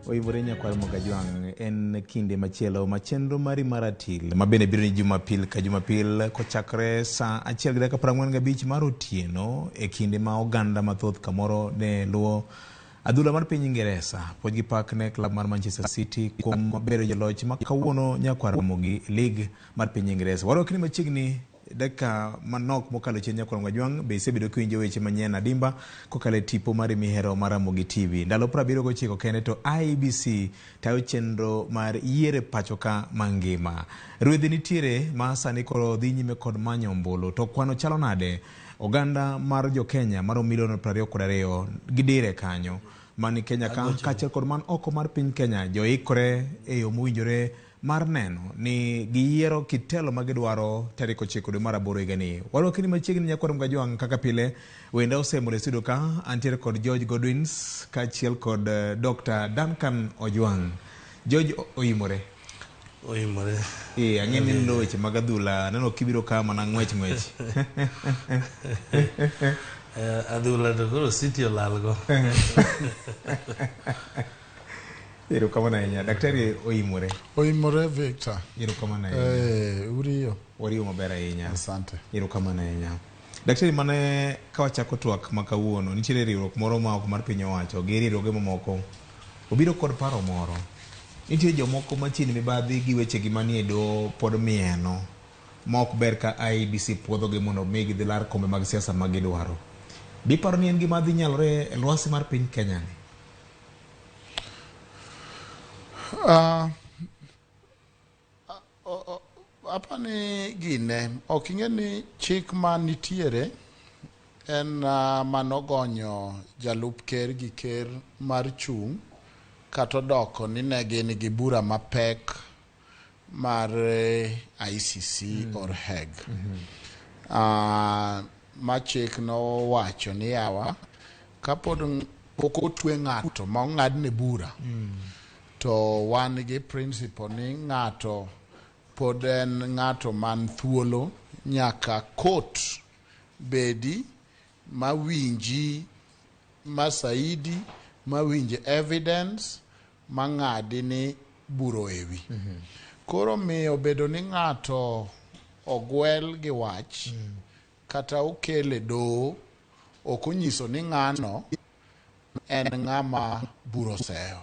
Oimore nyakwar Mogajwang' en kinde machielo ma chenro mari mar atil ma bende biro ni Jumapil ka Jumapil kochakore saa 1:45 mar otieno e kinde ma oganda mathoth kamoro ne luwo adhula mar piny Ingeresa pod gi pak ne klab mar Manchester City kuom bedo joloch ma kawuono nyakwar Ramogi e lig mar piny Ingeresa. Warwakni machiegni dakika manok mokalo chien nyakwar Mogajwang' be isebedo kiwinjo weche manyien adimba kokalo e tipo mari mihero mar Ramogi TV. Ndalo 79 kende to IEBC tayo chenro mar yiero e pacho ka mangima. Rwedhi nitiere ma sani koro dhi nyime kod manyo ombulu to kwano chalo nade? Oganda mar jo Kenya maromo milion 22 gidire kanyo mani Kenya ka kaachiel kod man oko mar piny Kenya joikore e yo mowinjore mar neno ni giyiero kit telo ma gidwaro tarik 9 dwe mar aboro higani. Warwaki ni machiegni nyakwar Mgajwang' kaka pile wenda osemore e studio ka antiere kod George Godwins kaachiel kod Dr. Duncan Ojwang'. George oimore. Oimore. Eh, ang'e ni nilo weche mag adhula, aneno kibiro ka mana ng'wech ng'wech. Adhula to koro City olalgo. Erokamano ahinya. Daktari oimore. Oimore Victor. Erokamano ahinya. Uriyo. Wariyo maber ahinya. Asante. Erokamano ahinya. Daktari mane ka wachako twak ma kawuono, nitiere riwruok moro ma ok mar piny owacho gi riwruoge mamoko obiro kod paro moro. Nitie jomoko machiegni mibadhi gi wechegi manie doho pod mieno ma ok ber ka IEBC puodhogi mondo mi gidhi lar kombe mag siasa ma gidwaro. Biparo ni en gima dhi nyalore e lwasi mar piny Kenya ni? Apani gine, ok ing'e ni chik ma nitiere en manogonyo jalup ker gi ker mar chung' kata odoko ni ne gin gi bura mapek mar ICC or Hague. Ma chik nowacho ni yawa kapod pok otwe ng'ato ma ong'adne bura to wan gi principle ni ng'ato pod en ng'ato man thuolo nyaka court bedi mawinji masaidi mawinj evidence mang'adi ni buro ewi. Koro miyo bedo ni ng'ato ogwel gi wach kata okele doho ok onyiso ni ng'ano en ng'ama bura oseyo.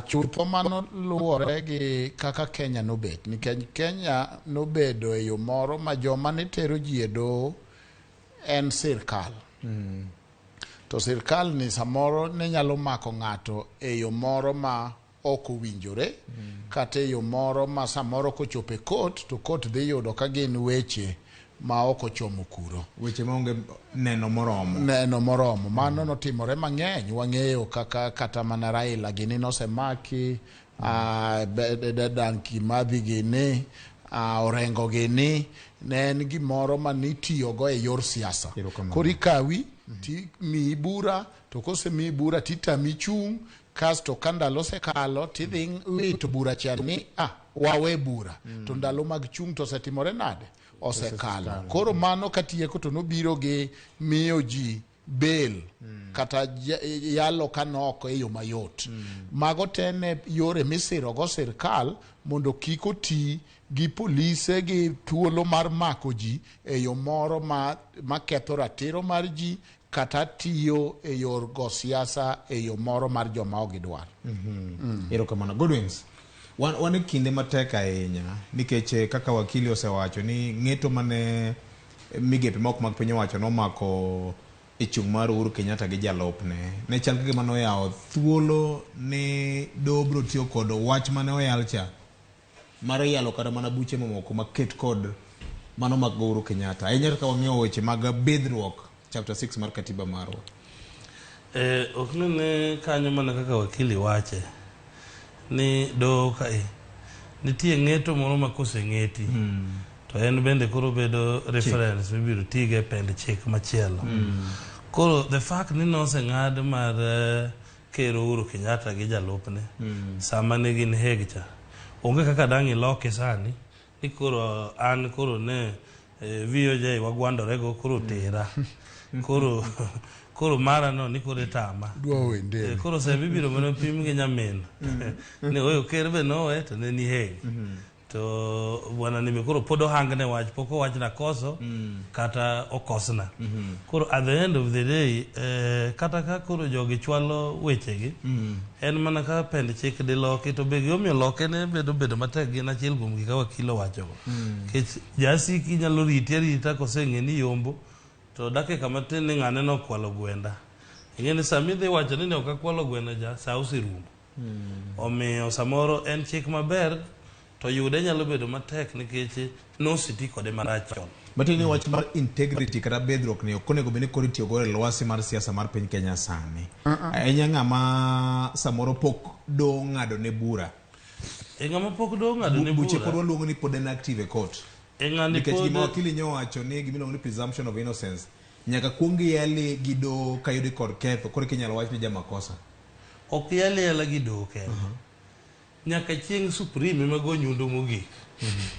Chutho mano luwore gi kaka Kenya nobet nikech Kenya nobedo e yo moro ma joma ne tero ji e doho en sirkal. To sirkal ni samoro ne nyalo mako ng'ato e yo moro ma ok owinjore kata e yo moro ma samoro kochopo e court to court dhi yudo ka gin weche ma ok ochomo kuro. Weche maonge neno moromo. Neno moromo. Mano notimore mang'eny. Wang'eyo kaka kata mana Raila gini nosemaki, Dedan Kimathi gini, Orengo gini, ne en gimoro manitiyogo e yor siasa. Koro ikawi, timiyi bura, to kosemiyi bura titami chung', kasto ka ndalo osekalo tidhi wito bura cha ni wawe bura. To ndalo mag chung' to osetimore nade? Osekalo. Koro mano katieko to nobiro gi miyo ji bail kata yalo kanoko e yo mayot. Mago te ne yore misirogo sirkal mondo kik oti gi polise gi thuolo mar mako ji e yo moro ma ketho ratiro mar ji kata tiyo e yor go siasa e yo moro mar joma ok gidwar. Erokamano. Godwins, wan e kinde matek ahinya nikech kaka wakili osewacho ni ng'eto mane migepe moko mag piny owacho nomako e chung' mar Uhuru Kenyatta gi jalupne ne chal ka gima noyawo thuolo ni doho biro tiyo kod wach mane oyal cha mar yalo kata mana buche mamoko maket kod mano mag Uhuru Kenyatta ahinya ka wang'iyo weche mag bidhruok chapter 6 mar katiba marwa. Ok nene kanyo mana kaka wakili wache ni doho kae nitie ng'eto moro ma koseng'eti to en bende koro bedo reference mibiro tigo e pend chik machielo. Koro the fact ni noseng'ad mar Ker Uhuru Kenyatta gi jalupne sama ne gin Hague cha, onge kaka dang' iloki sani ni koro an koro ne VOJ wagwandorego koro tera. Koro mara no ni koro itama. Dwa wende. Koro semi biro mana pim gi nyamin. Ni oyo ker be nowe to ne ni heng. To bwana ni koro pod ohangne wach pok owachna koso kata okosna. Koro at the end of the day kata ka koro jogi chwalo wechegi en mana ka pend chik diloki to be gimomiyo loke ne bedo bedo matek gin achiel kuom gik wakil owachogo. Nikech jasiki nyalo riti arita koseng'e ni yombo to dakika matin ni ng'ane nokwalo gwenda. Ing'e ni sama idhi wacho ni ne ok akwalo gweno cha, sa oserumo. Omiyo samoro en chik maber to yude nyalo bedo matek nikech noseti kode marach chon. Matiende ni wach mar integrity kata bedruok ni ok onego bed ni koro itiyo go e lwasi mar siasa mar piny Kenya sani. Ahinya ng'ama samoro pok doho ng'ado ne bura. E ng'ama pok doho ng'ado ne Buche pod bura, waluongo ni pod en active e court. e ng'ani Nikech gima pod wakili nyowacho ni gimiluongo ni presumption of innocence nyaka kuong yali gi doho kayudi kod ketho koro inyalo wach ni jamakosa. ok yale yala gi doho kende. Nyaka chieng' Supreme ema go nyundo mogik.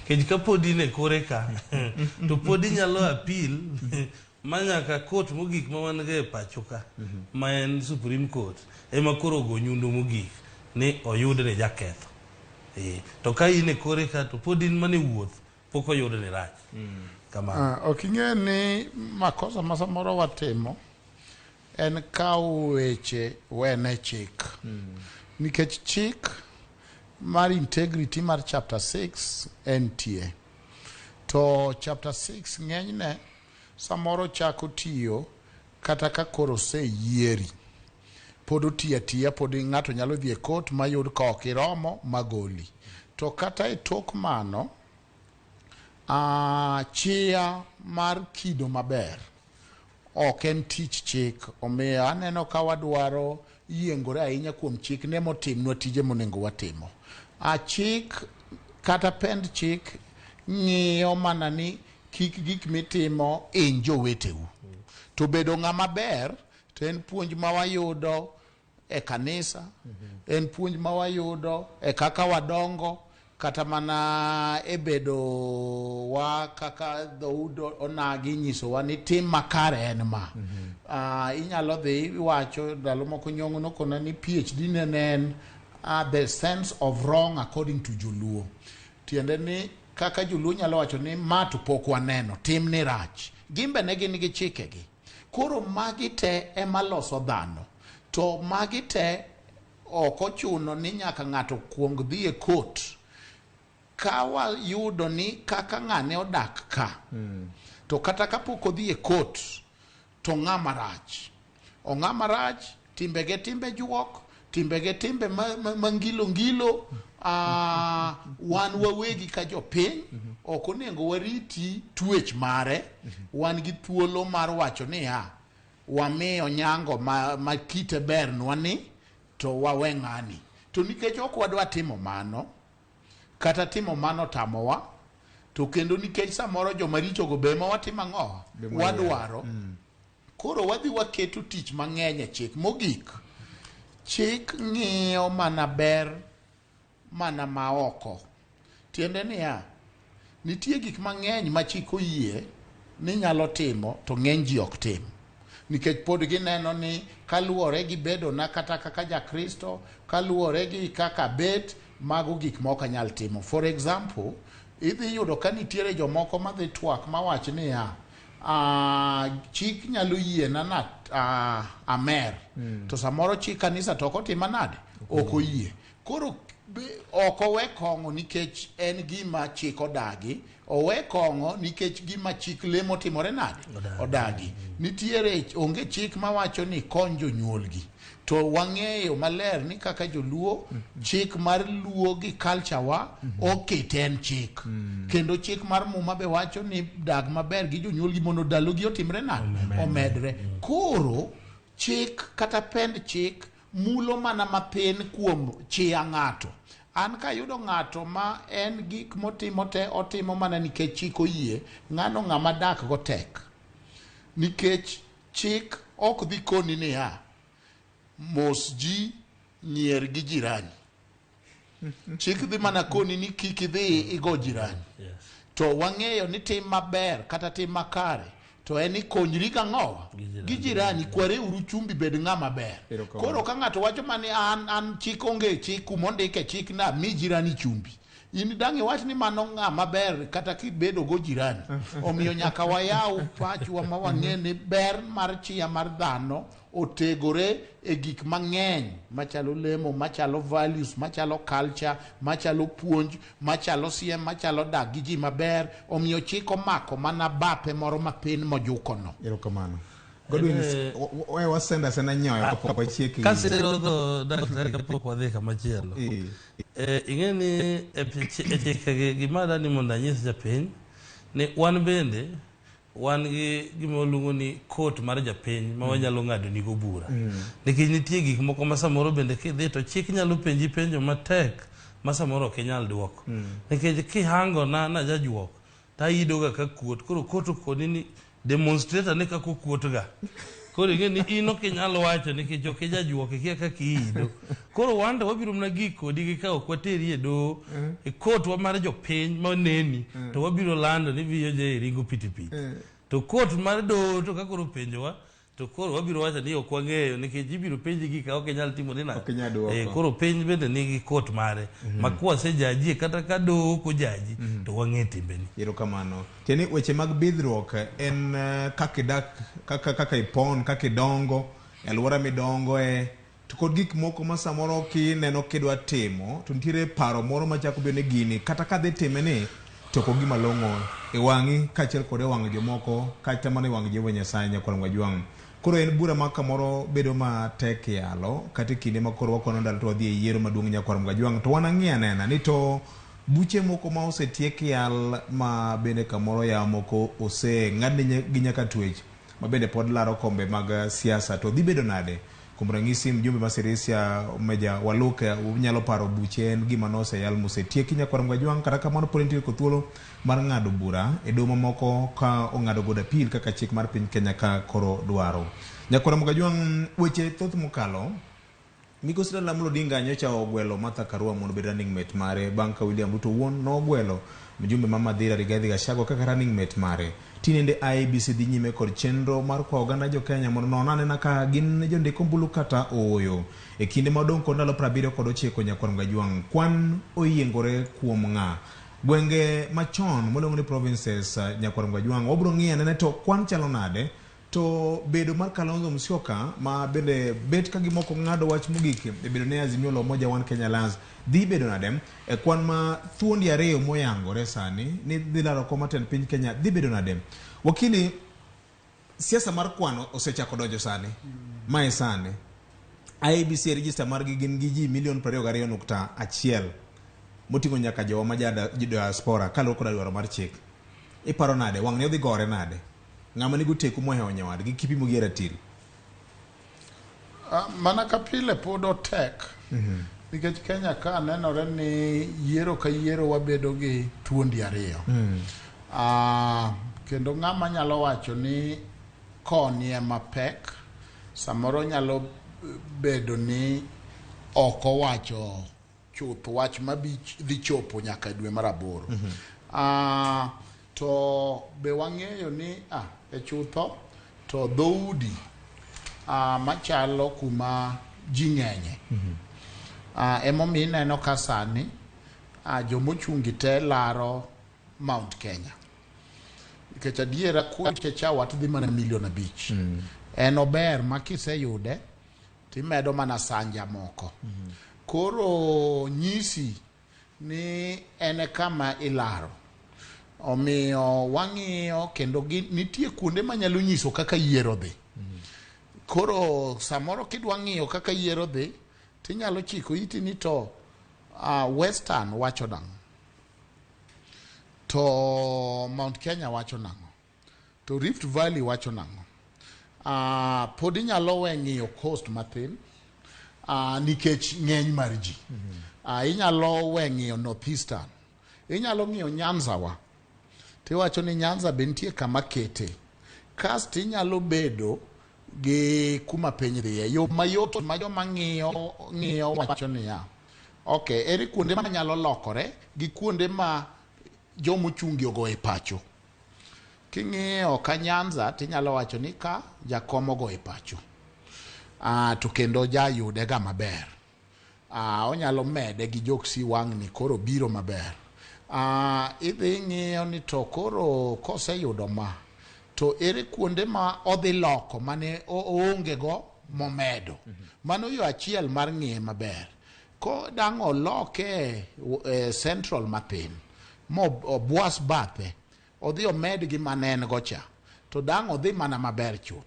Nikech kapod in e kore ka, to pod inyalo appeal ma nyaka court mogik ma wan go e pacho ka, ma en Supreme Court, ema koro go nyundo mogik ni oyud ni jaketho. To ka in e kore ka to pod in mana e wuoth, pok oyud ni rach. Kamano. Ok ing'e ni makosa ma samoro watimo en kawo weche wene chik. Nikech chik mar integrity mar chapter 6 entie. To chapter 6 ng'enyne samoro chako tiyo kata ka koro oseyieri. Pod otiyo atiya, pod ng'ato nyalo dhi e court mayud ka ok iromo magoli. To kata e tok mano, chia mar kido maber ok en tich chik. Omiyo aneno ka wadwaro yiengore ahinya kuom chik ne motimnwa tije monego watimo. Chik kata pend chik ng'iyo mana ni kik gik mitimo iny joweteu. To bedo ng'ama ber to en puonj ma wayudo e kanisa, en puonj ma wayudo e kaka wadongo, kata mana e bedo wa kaka dhoud onagi nyisowa ni tim makare en ma. Inyalo dhi iwacho ndalo moko Nyong'o nokona ni PhD ne en the sense of wrong according to Joluo. Tiende ni kaka Joluo nyalo wacho ni ma to pok waneno, tim ni rach. Gin be ne gin gi chikegi. Koro magi te ema loso dhano. To magi te ok ochuno ni nyaka ng'ato kuong dhi e court. Ka wayudo ni kaka ng'ane odak ka, to kata kapok odhi e court, to ng'ama rach. Ong'ama rach, timbege timbe juok, timbege timbe ma ngilo ngilo, wan wawegi ka jopiny, ok onego wariti twech mare, wan gi thuolo mar wacho niya, wamiyo nyango ma kite bernwa ni, to wawe ng'ani. To nikech ok wadwa timo mano, kata timo mano tamowa, to kendo nikech samoro joma richogo be ema watimo ang'o? Be mwayiero. Wadwaro. Koro wadhi waketo tich mang'eny e chik. Mogik, chik ng'iyo mana ber mana maoko. Tiende niya, nitie gik mang'eny ma chik oyie ni nyalo timo to ng'eny ji ok tim. Nikech pod gineno ni kaluwore gi bedona kata kaka jakristo, kaluwore gi kaka bet, mago gik ma ok anyal timo. For example, idhi yudo ka nitiere jomoko madhi twak mawach niya, chik nyalo yiena na amer to samoro chik kanisa to ok otima nade ok oyie koro ok owe kong'o nikech en gima chik odagi owe kong'o nikech gima chik lemo timore nade odagi nitiere onge chik mawacho ni kony jonyuolgi to wang'eyo maler ni kaka joluo chik mar luo gi culture wa okete en chik kendo chik mar muma be wacho ni dag maber gi jonyuolgi mondo ndalogi otimre nade omedre koro chik kata pend chik mulo mana mathin kuom chia ng'ato an kayudo ng'ato ma en gik motimo te otimo mana nikech chik oyie ng'ano ng'ama dak go tek nikech chik ok dhi koni niya mos ji nyier gi jirani chik dhi mana koni ni kik idhi igo jirani Yes. to wang'eyo ni tim maber kata tim makare To en ni konyri gang'owa gi jirani, kware uru chumbi, bed ng'ama ber. Koro ka ng'ato wacho mani an chik onge chik kumondike chik na mi jirani chumbi, in dang' iwach ni mano ng'ama ber kata kibedo go jirani. Omiyo nyaka wayaw pachwa ma wang'e ni ber mar chia mar dhano otegore e gik mang'eny machalo lemo, machalo values, machalo culture, machalo puonj, machalo siem, machalo dak gi ji maber. Omiyo chik omako mana bape moro mapin mojukono. Erokamano. Godwin, we wasenda senda nyoyo kapok wachiek. Kaserodho daktari kapok wadhi kamachielo. Ing'e ni e chikegi gima adani mondo anyis japiny ni wan bende wan gi gima waluongo ni court mar japiny ma wanyalo ng'ado nigo bura. Nikech nitie gik moko ma samoro bende kidhi to chik nyalo penji penjo matek ma samoro ok inyal duoko. Nikech kihango na jajuok taidoga ka kuot, koro court okoni ni demonstrator ne kaka okuot ga. Koro ing'e ni in ok inyal wacho nikech ok ijajuok, ikia kaka iido. Koro wan to wabiro mana gik kodi gi ka ok wateri e doho, e court wa mar jopiny maneni, to wabiro lando ni VOJ ringo pitipiti. To court mar doho to ka koro penjowa, to koro wabiro wacho ni ok wang'eyo nikech ibiro penji gik ok inyal timo ni nade. Koro piny bende nigi court mare ma kwasejajie kata ka doho ok ojaji to wang'e timbeni. Erokamano. Tiende ni weche mag bidhruok en kaka idak, kaka ipon, kaka idongo, e alwora midongoe, to kod gik moko ma samoro kineno kidwa timo, to nitiere paro moro machako bedo ni gini, kata kadhi time ni, to ok ogima long'o e wang'i kaachiel kod e wang' jomoko, kata mana e wang' Jehova Nyasaye nyakwar Mwajwang'. Koro en bura ma kamoro bedo matek yalo, kata e kinde ma koro wakwano ndalo to wadhi e yiero maduong' nyakwar Mwajwang', to wan ang'i anena ni to buche moko ma osetiek yal ma bende kamoro yawo moko oseng'adne gi nyaka twech ma bende pod laro kombe mag siasa to dhi bedo nade? Kuom ranyisi mjumbe ma Sirisia Meja Waluke unyalo paro buche en gima noseyal mosetieki nyakwar Mwajwang', kata kamano pod nitie kod thuolo mar ng'ado bura e doho mamoko ka ong'ado godo apil kaka chik mar piny Kenya ka koro dwaro. Nyakwar Mwajwang', weche thoth mokalo. Migosi Raila Amolo Odinga nyocha ogwelo Martha Karua mondo obed running mate mare bang' ka William Ruto wuon nogwelo mjumbe ma Mathira Rigathi Gachagua kaka running mate mare. Tinende IEBC dhi nyime kod chenro mar kwayo oganda jo Kenya mondo non anena ka gin jondik ombulu kata ooyo. E kinde ma odong' kod ndalo 79 nyakwar Mgajwang', kwan oyiengore kuom ng'a? Gwenge machon moluongo ni provinces nyakwar Mgajwang' wabiro ng'iyo anena to kwan chalo nade? To bedo mar Kalonzo Musyoka ma bende bet ka gimoko ng'ado wach mogik e bedo ne Azimio la Umoja One Kenya Alliance dhi bedo nade? E kwan ma thuondi ariyo moyangore sani ni dhi laro kom matend piny Kenya dhi bedo nade? Wakili, siasa mar kwano osechako donjo sani. Mae sani. IEBC e register margi gin gi ji milion 22.1 moting'o nyaka jowa ma diaspora kaluwore koda dwaro mar chik. Iparo nade? Wang'ni odhi gore nade? Ng'ama nigi oteku mohewo nyawadgi kipimo gi ratil. Mana ka pile pod otek. Nikech Kenya ka nenore ni yiero ka yiero wabedo gi thuondi ariyo. Kendo ng'ama nyalo wacho ni koni ema pek, samoro nyalo bedo ni ok owacho chuth wach madhi chopo nyaka dwe mar aboro. To be wang'eyo ni e chutho to dhoudi machalo kuma ji ng'enye. Emomiyo ineno ka sani jomochungi te laro Mount Kenya. Nikech adiera kuche cha wat dhi mana milion 5. En ober ma kiseyude timedo mana sanja moko. Koro nyisi ni en kama ilaro. Omiyo wang'iyo kendo nitie kuonde manyalo nyiso kaka yiero dhi. Koro samoro kidwa ng'iyo kaka yiero dhi, tinyalo chiko iti ni to Western wacho nang'o, to Mount Kenya wacho nang'o, to Rift Valley wacho nang'o. Pod inyalo we ng'iyo coast mathin nikech ng'eny mar ji. Inyalo we ng'iyo Northeastern, inyalo ng'iyo Nyanza wa, tiwacho ni Nyanza be nitie kama kete. Kasto inyalo bedo gi kuma piny dhiye. Yo mayot ma joma ng'iyo wacho niya, okay, ere kuonde manyalo lokore gi kuonde ma jomochungi ogo e pacho. King'iyo ka Nyanza tinyalo wacho ni ka jakom ogoyo pacho. To kendo jayude ga maber. Onyalo mede gi joksi wang'ni koro biro maber. Idhi ng'iyo ni to koro koseyudo ma to ere kuonde ma odhi loko mane oonge go momedo. Mano yo achiel mar ng'iye maber. Ko dang' oloke Central mathin mo obwas bathe odhi omed gi mane en go cha to dang' odhi mana maber chuth.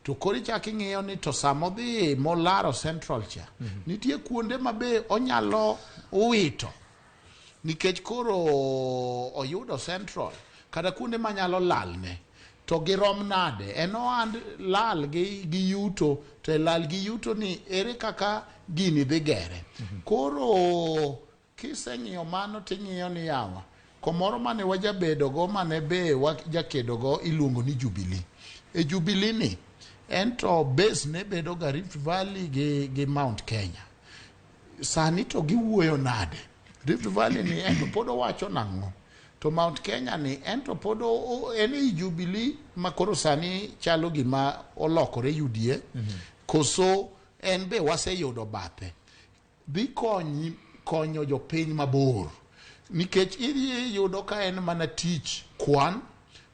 To koro ichako ing'iyo ni to sama odhi molaro Central cha nitie kuonde ma be onyalo wito nikech koro oyudo Central kata kuonde manyalo lalne to girom nade en ohand lal gi yuto to e lal gi yuto ni ere kaka gini dhi gere. Koro kiseng'iyo mano ting'iyo ni yawa komoro mane wajabedogo mane be wajakedogo iluongo ni Jubilee. E Jubilee ni en to base ne bedo ga Rift Valley gi Mount Kenya. Sani to giwuoyo nade? Rift Valley ni en to pod owacho nang'o? To Mount Kenya ni en to pod en ei Jubilee ma koro sani chalo gima olokore UDA. Koso en be waseyudo bathe. Dhi konyo jopiny mabor. Nikech iyudo ka en mana tich kwan,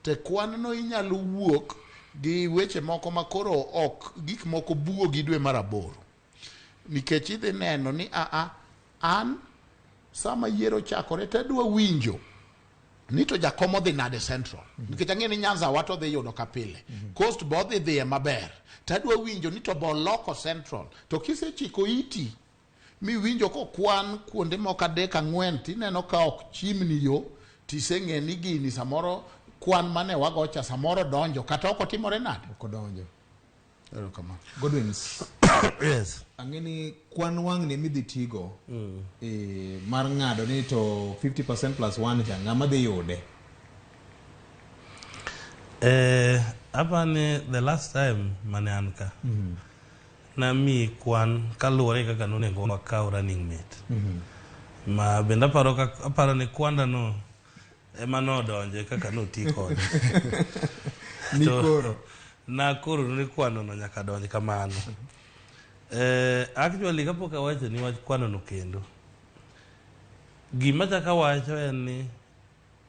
te kwan no inyalo wuok gi weche moko ma koro ok gik moko buo gi dwe mar aboro. Nikech idhi neno ni an sama yiero chakore tadwa winjo ni to jakom odhi nade Central. Nikech ang'e ni Nyanza wa to dhi yudo ka pile. Coast bo odhi dhiye maber. Tadwa winjo ni to bo loko Central. To kisechiko iti miwinjo kokwan kuonde moko 3 4 tineno ka ok chimni yo tiseng'e ni gini samoro kwan mane wagocha samoro donjo kata ok otimore nade. Ok odonjo. Erokamano. Godwins. Yes. Ang'e ni kwan wang'ni midhi tigo mar ng'ado ni to 50% plus 1 cha ng'ama dhi yude? Apani the last time mane an ka namiyi kwan kaluwore kaka nonego wakaw running mate. Ma bende aparo ni kwanda no ema nodonje kaka noti kode. Ni koro. Na koro ni kwano no nyaka donj kamano. Actually kapok awacho ni wach kwano no kendo. Gima chaka wacho en ni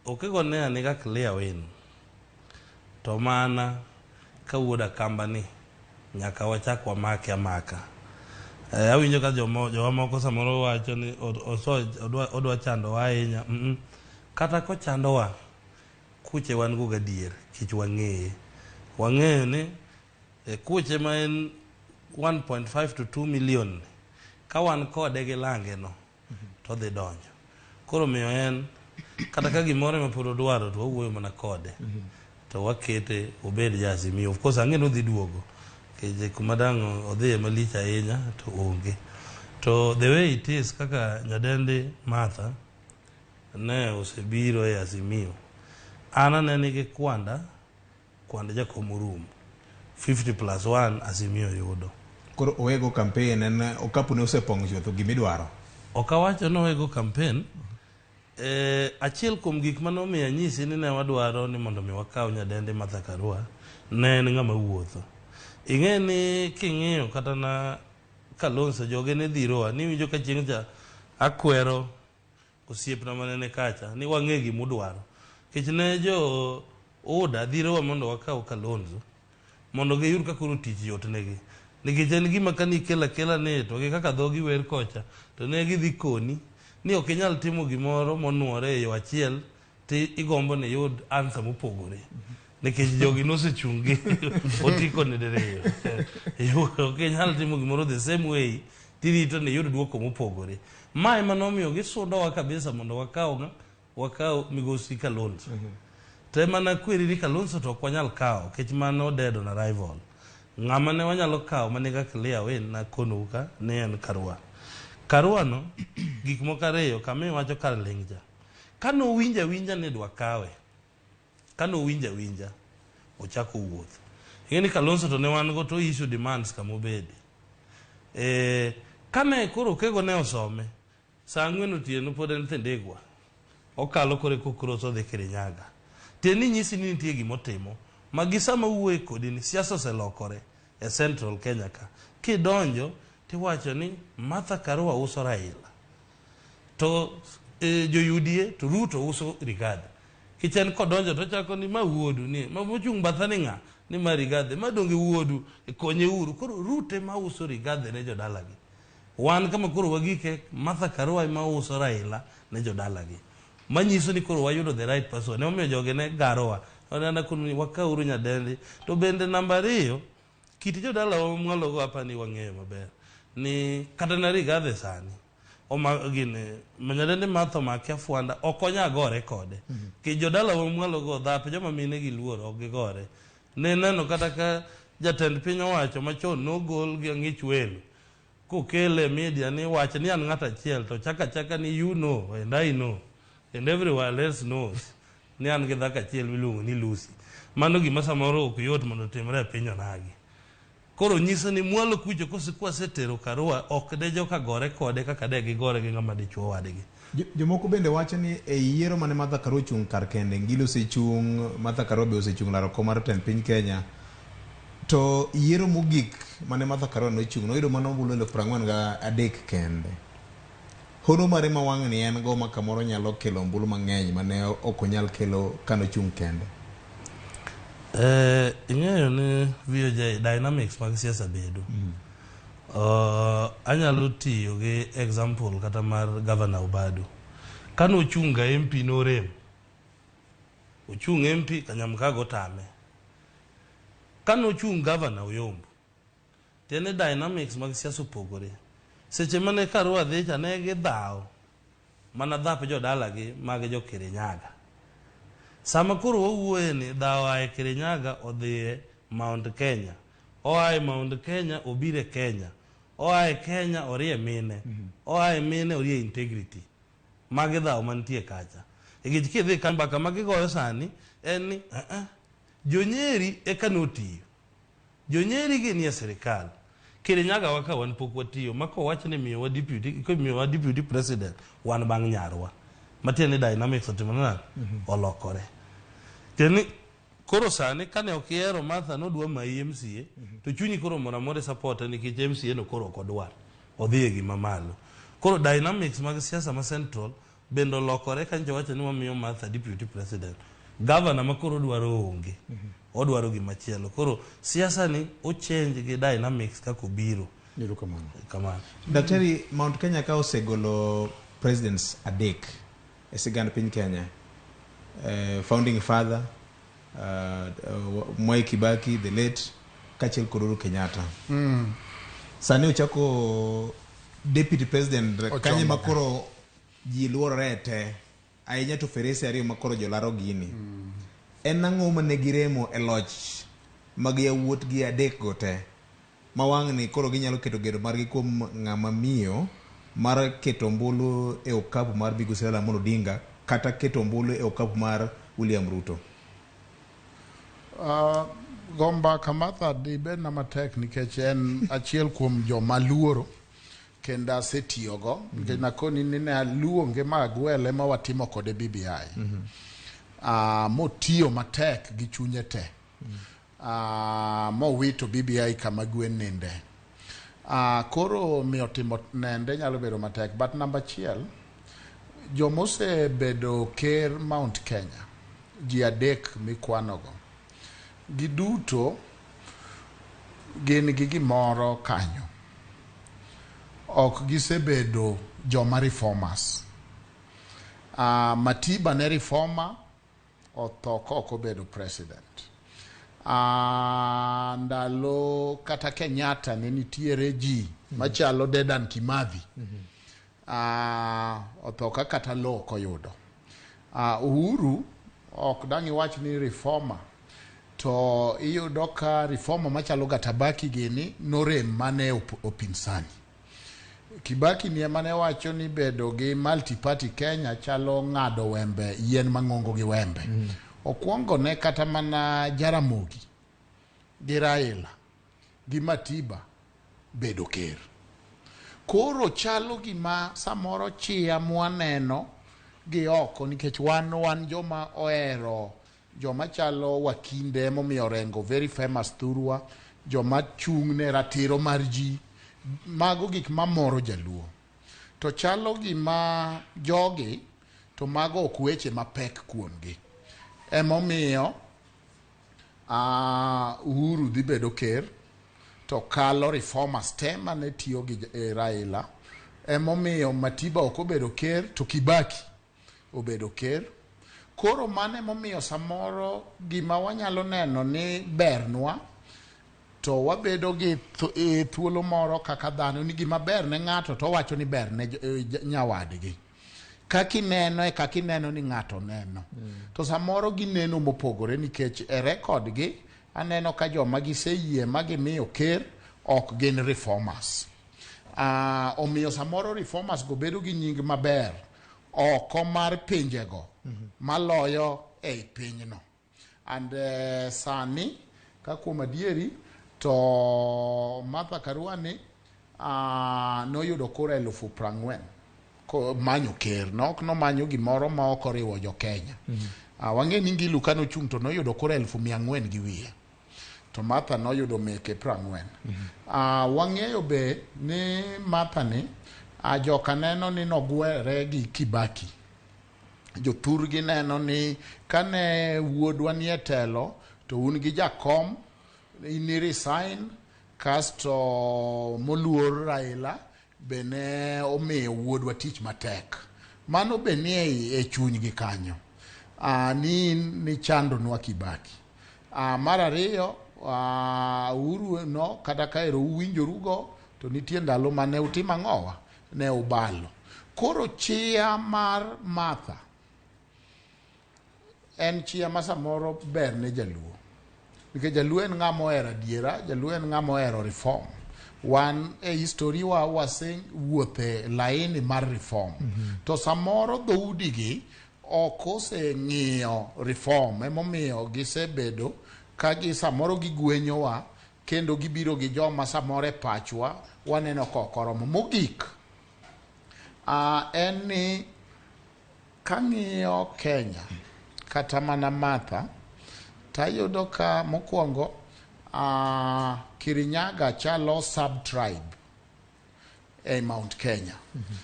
okego ne ane ka clear win. To mana ka wuod Akamba ni nyaka wachak wamake amaka. Awinjo ka joma moko samoro wacho ni odwa chandowa ahinya. Kata kochandowa, kuche wan go gadier, kech wang'eye. Wang'eyo ni kuche ma en 1.5 to 2 million ka wan kode gi lange no to dhi donjo. Koro miyo en kata ka gimoro ema pod odwaro to wawuoyo mana kode. To wakete obed ja Azimio. Of course ang'e ni odhi duogo. Nikech kuma dang' odhiye malich ahinya to onge. To the way it is kaka nyadendi Martha ne osebiro e Azimio. An anene gi kwanda, kwand jakom orumo. 50 plus 1 Azimio yudo. Koro owego campaign en okapu ne osepong' chuth gimidwaro. Ok awacho ni owego campaign. Achiel kuom gik mane omiyo anyisi ni ne wadwaro ni mondo mi wakaw nyadendi Martha Karua ne en ng'ama wuotho. Ing'e ni king'iyo kata na Kalonzo joge ne dhirowa ni winjo ka chieng' cha akwero osiepna mane ni kacha ni wang'e gimudwaro. Nikech ne jo UDA dhirowa mondo wakaw Kalonzo mondo giyud ka koro tich yot negi. Nikech en gima kane ikelo akela ni to gi kaka dhogi wer kocha to ne gidhi koni ni ok inyal timo gimoro monuore e yo achiel ti igombo ni iyud answer mopogore. Nikech jogi nosechung' gi otiko ni diriyo. Ok inyal timo gimoro the same way tirito ni iyud duoko mopogore. Ma ema nomiyo gisudowa kabisa mondo wakaw migosi Kalonzo. To ema nakweri ni Kalonzo to ok wanyal kawo nikech mano dead on arrival. Ng'ama ne wanyalo kawo mane ka clear win nakonou ka ne en Karua. Karua no gik moko ariyo kama iwacho kar ling' cha. Kano winjo awinja ni dwa kawe. Kano winjo awinja ochako wuoth. Ing'e ni Kalonzo to ne wan go to issue demands kama obede. Kane koro Okego ne osome, saa 4 otieno pod en Thindigwa. Okalo kore kokross odhi Kirinyaga. Tiende ni nyisi ni nitie gimotimo. Ma gi sama wuoye kodi ni siasa oselokore e Central Kenya ka. Kidonjo tiwacho ni Martha Karua uso Raila. To jo UDA to Ruto uso Rigathi. Kichen kodonjo to chako ni ma wuodu ni ma mochung' batha ni ng'a ni ma Rigathi ma donge wuodu konye uru. Koro Ruto ema uso Rigathi ne jodalagi. Wan kama koro wagike Martha Karua ema uso Raila ne jodalagi. Manyiso ni koro wayudo the right person. Emomiyo jogi ne garowa. Onena kunu wakauru nyadendi. To bende namba ariyo, kit jodalawa mwalogo apa ni wang'eyo maber. Ni kata na Rigathi sani, oma gini, nyadendi Martha omake afwanda, ok onya gore kode. Ki jodalawa mwalogo dhap joma mine gi luor ok gigore. Ne neno kata ka jatend piny owacho machon nogol gi ang'ich welo. Kokele media ni wach ni an ng'at achiel to chaka chaka ni you know and I know and everyone else knows ni an gi dhako achiel miluongo ni Lucy. Mano gima samoro ok yot mondo otimre e piny onagi. Koro nyiso ni mwalo kucho kwasetero Karua ok de joka gore kode kaka de gigore gi ng'ama dichuo wadgi. Jomoko bende wacho ni e yiero mane Martha Karua ochung' kar kende, Ngilo osechung', Martha Karua be osechung' laro kom mar tend piny Kenya. To yiero mogik mane Martha Karua nochung' noyudo mana ombulu 43,000 kende. Hono mare ma wang'ni en go ma kamoro nyalo kelo ombulu mang'eny mane ok onyal kelo kanochung' kende. Ing'eyo ni VOJ dynamics mag siasa bedo. Anyalo tiyo gi example kata mar Governor Obado. Kane ochung' ga MP norem. Ochung' MP Kanyamkago otame. Kane ochung' Governor Oyombo. Tiende dynamics mag siasa opogore. Seche mane Karua dhi cha ne gidhawo mana dhap jodalagi mag jo Kirinyaga. Sama koro wawuoye ni dhawo ae Kirinyaga odhi Mount Kenya. Oa e Mount Kenya obiro e Kenya. Oa e Kenya orie mine. Oa e mine orie integrity. Magi dhawo mantie kacha. Nikech kidhi ka mbaka ma gigoyo sani en ni Jonyeri eka notiyo. Jonyeri gi nie sirikal. Kirinyaga wa ka wan pok watiyo ma kowach ni miyowa deputy, miyowa deputy president wan bang' nyarwa. Matiende ni dynamics otimore nade? Olokore. Tiende ni koro sani kane ok ihero Martha nodwa mayi MCA to chunyi koro moro amora support nikech MCA no koro ok odwar. Odhi e gima malo. Koro dynamics mag siasa ma central bende olokore ka nyocha wacho ni wamiyo Martha deputy president. Governor ma koro odwaro onge. Odwaro gima chielo. Koro siasa ni o change gi dynamics kaka obiro. Erokamano. Kamano. Daktari, Mount Kenya ka osegolo presidents adek e sigand piny Kenya. Founding father, Mwai Kibaki, the late, kaachiel kod Uhuru Kenyatta. Sani ochako deputy president kanye ma koro ji luorore te ahinya to ferese ariyo ma koro jolaro gini. En ang'o mane giremo e loch mag yawuotgi adek go te ma wang'ni koro ginyalo keto geno margi kuom ng'ama miyo mar keto ombulu e okapu mar Migosi Raila Amolo Odinga kata keto ombulu e okapu mar William Ruto? Go mbaka Martha dibedna matek nikech en achiel kuom joma luoro kendo asetiyogo nikech nakoni ni ne aluonge ma agwele ma watimo kode BBI. Motiyo matek gi chunye te. Mowito BBI kama gwen ninde. Koro miyo timo nende nyalo bedo matek. But namba achiel, jomosebedo ker Mount Kenya, ji adek mikwanogo, giduto gin gi gimoro kanyo. Ok gisebedo joma reformers. Matiba ne reformer, otho kok obedo president. Ndalo kata Kenyatta ne nitiere ji machalo Dedan Kimathi. Otho ka kata lowo ok oyudo. Uhuru ok dang' iwach ni reformer, to iyudo ka reformer machalo Gatabaki gini norem mane opinsani. Kibaki ni ema ne wacho ni bedo gi multi-party Kenya chalo ng'ado wembe yien mang'ongo gi wembe. Okwongo ne kata mana Jaramogi gi Raila gi Matiba bedo ker. Koro chalo gima samoro chia mwaneno gi oko nikech wan joma ohero Joma chalo wakinde emomiyo Orengo very famous thurwa, joma chung' ne ratiro mar ji, mago gik mamoro jaluo. To chalo gima jogi to mago ok weche mapek kuomgi. Emomiyo Uhuru dhi bedo ker to kalo reformers te mane tiyo gi Raila. Emomiyo Matiba ok obedo ker to Kibaki obedo ker. Koro mano emomiyo samoro gima wanyalo neno ni bernwa to wabedo gi thuolo moro kaka dhano ni gima ber ne ng'ato to owacho ni ber ne nyawadgi. Kaka ineno e kaka ineno ni ng'ato neno. To samoro gineno mopogore nikech e record gi aneno ka joma giseyie ma gimiyo ker ok gin reformers. Omiyo samoro reformers go bedo gi nying maber oko mar pinjego maloyo ei pinyno. And sani ka kuom adieri to Martha Karua ni noyudo kura 40,000 manyo ker, nok nomanyo gimoro ma ok oriwo jo Kenya. Wang'e ni Ngilu kanochung' to noyudo kura 400,000 gi wiye, to Martha noyudo meke 40. Wang'eyo be ni Martha ni joka neno ni nogwere gi Kibaki. Jothurgi neno ni kane wuodwa nie telo to un gi jakom in resign kasto moluor Raila be ne omiyo wuodwa tich matek. Mano be nie e chunygi kanyo. Ni in nichandonwa Kibaki. Mar ariyo, Uhuru no kata ka ero uwinjorugo to nitie ndalo mane utimo ang'owa ne ubalo. Koro chia mar Martha en chia ma samoro ber ne jaluo. Nikech jaluo en ng'ama ohero adiera, jaluo en ng'ama ohero reform. Wan e history wa wasewuothe laini mar reform. To samoro dhoudi gi ok oseng'iyo reform, emomiyo gisebedo ka gi samoro gigwenyowa kendo gibiro gi joma samoro e pachwa waneno ka ok oromo. Mogik, en ni kang'iyo Kenya kata mana Martha tayudo ka mokwongo Kirinyaga chalo sub-tribe e Mount Kenya.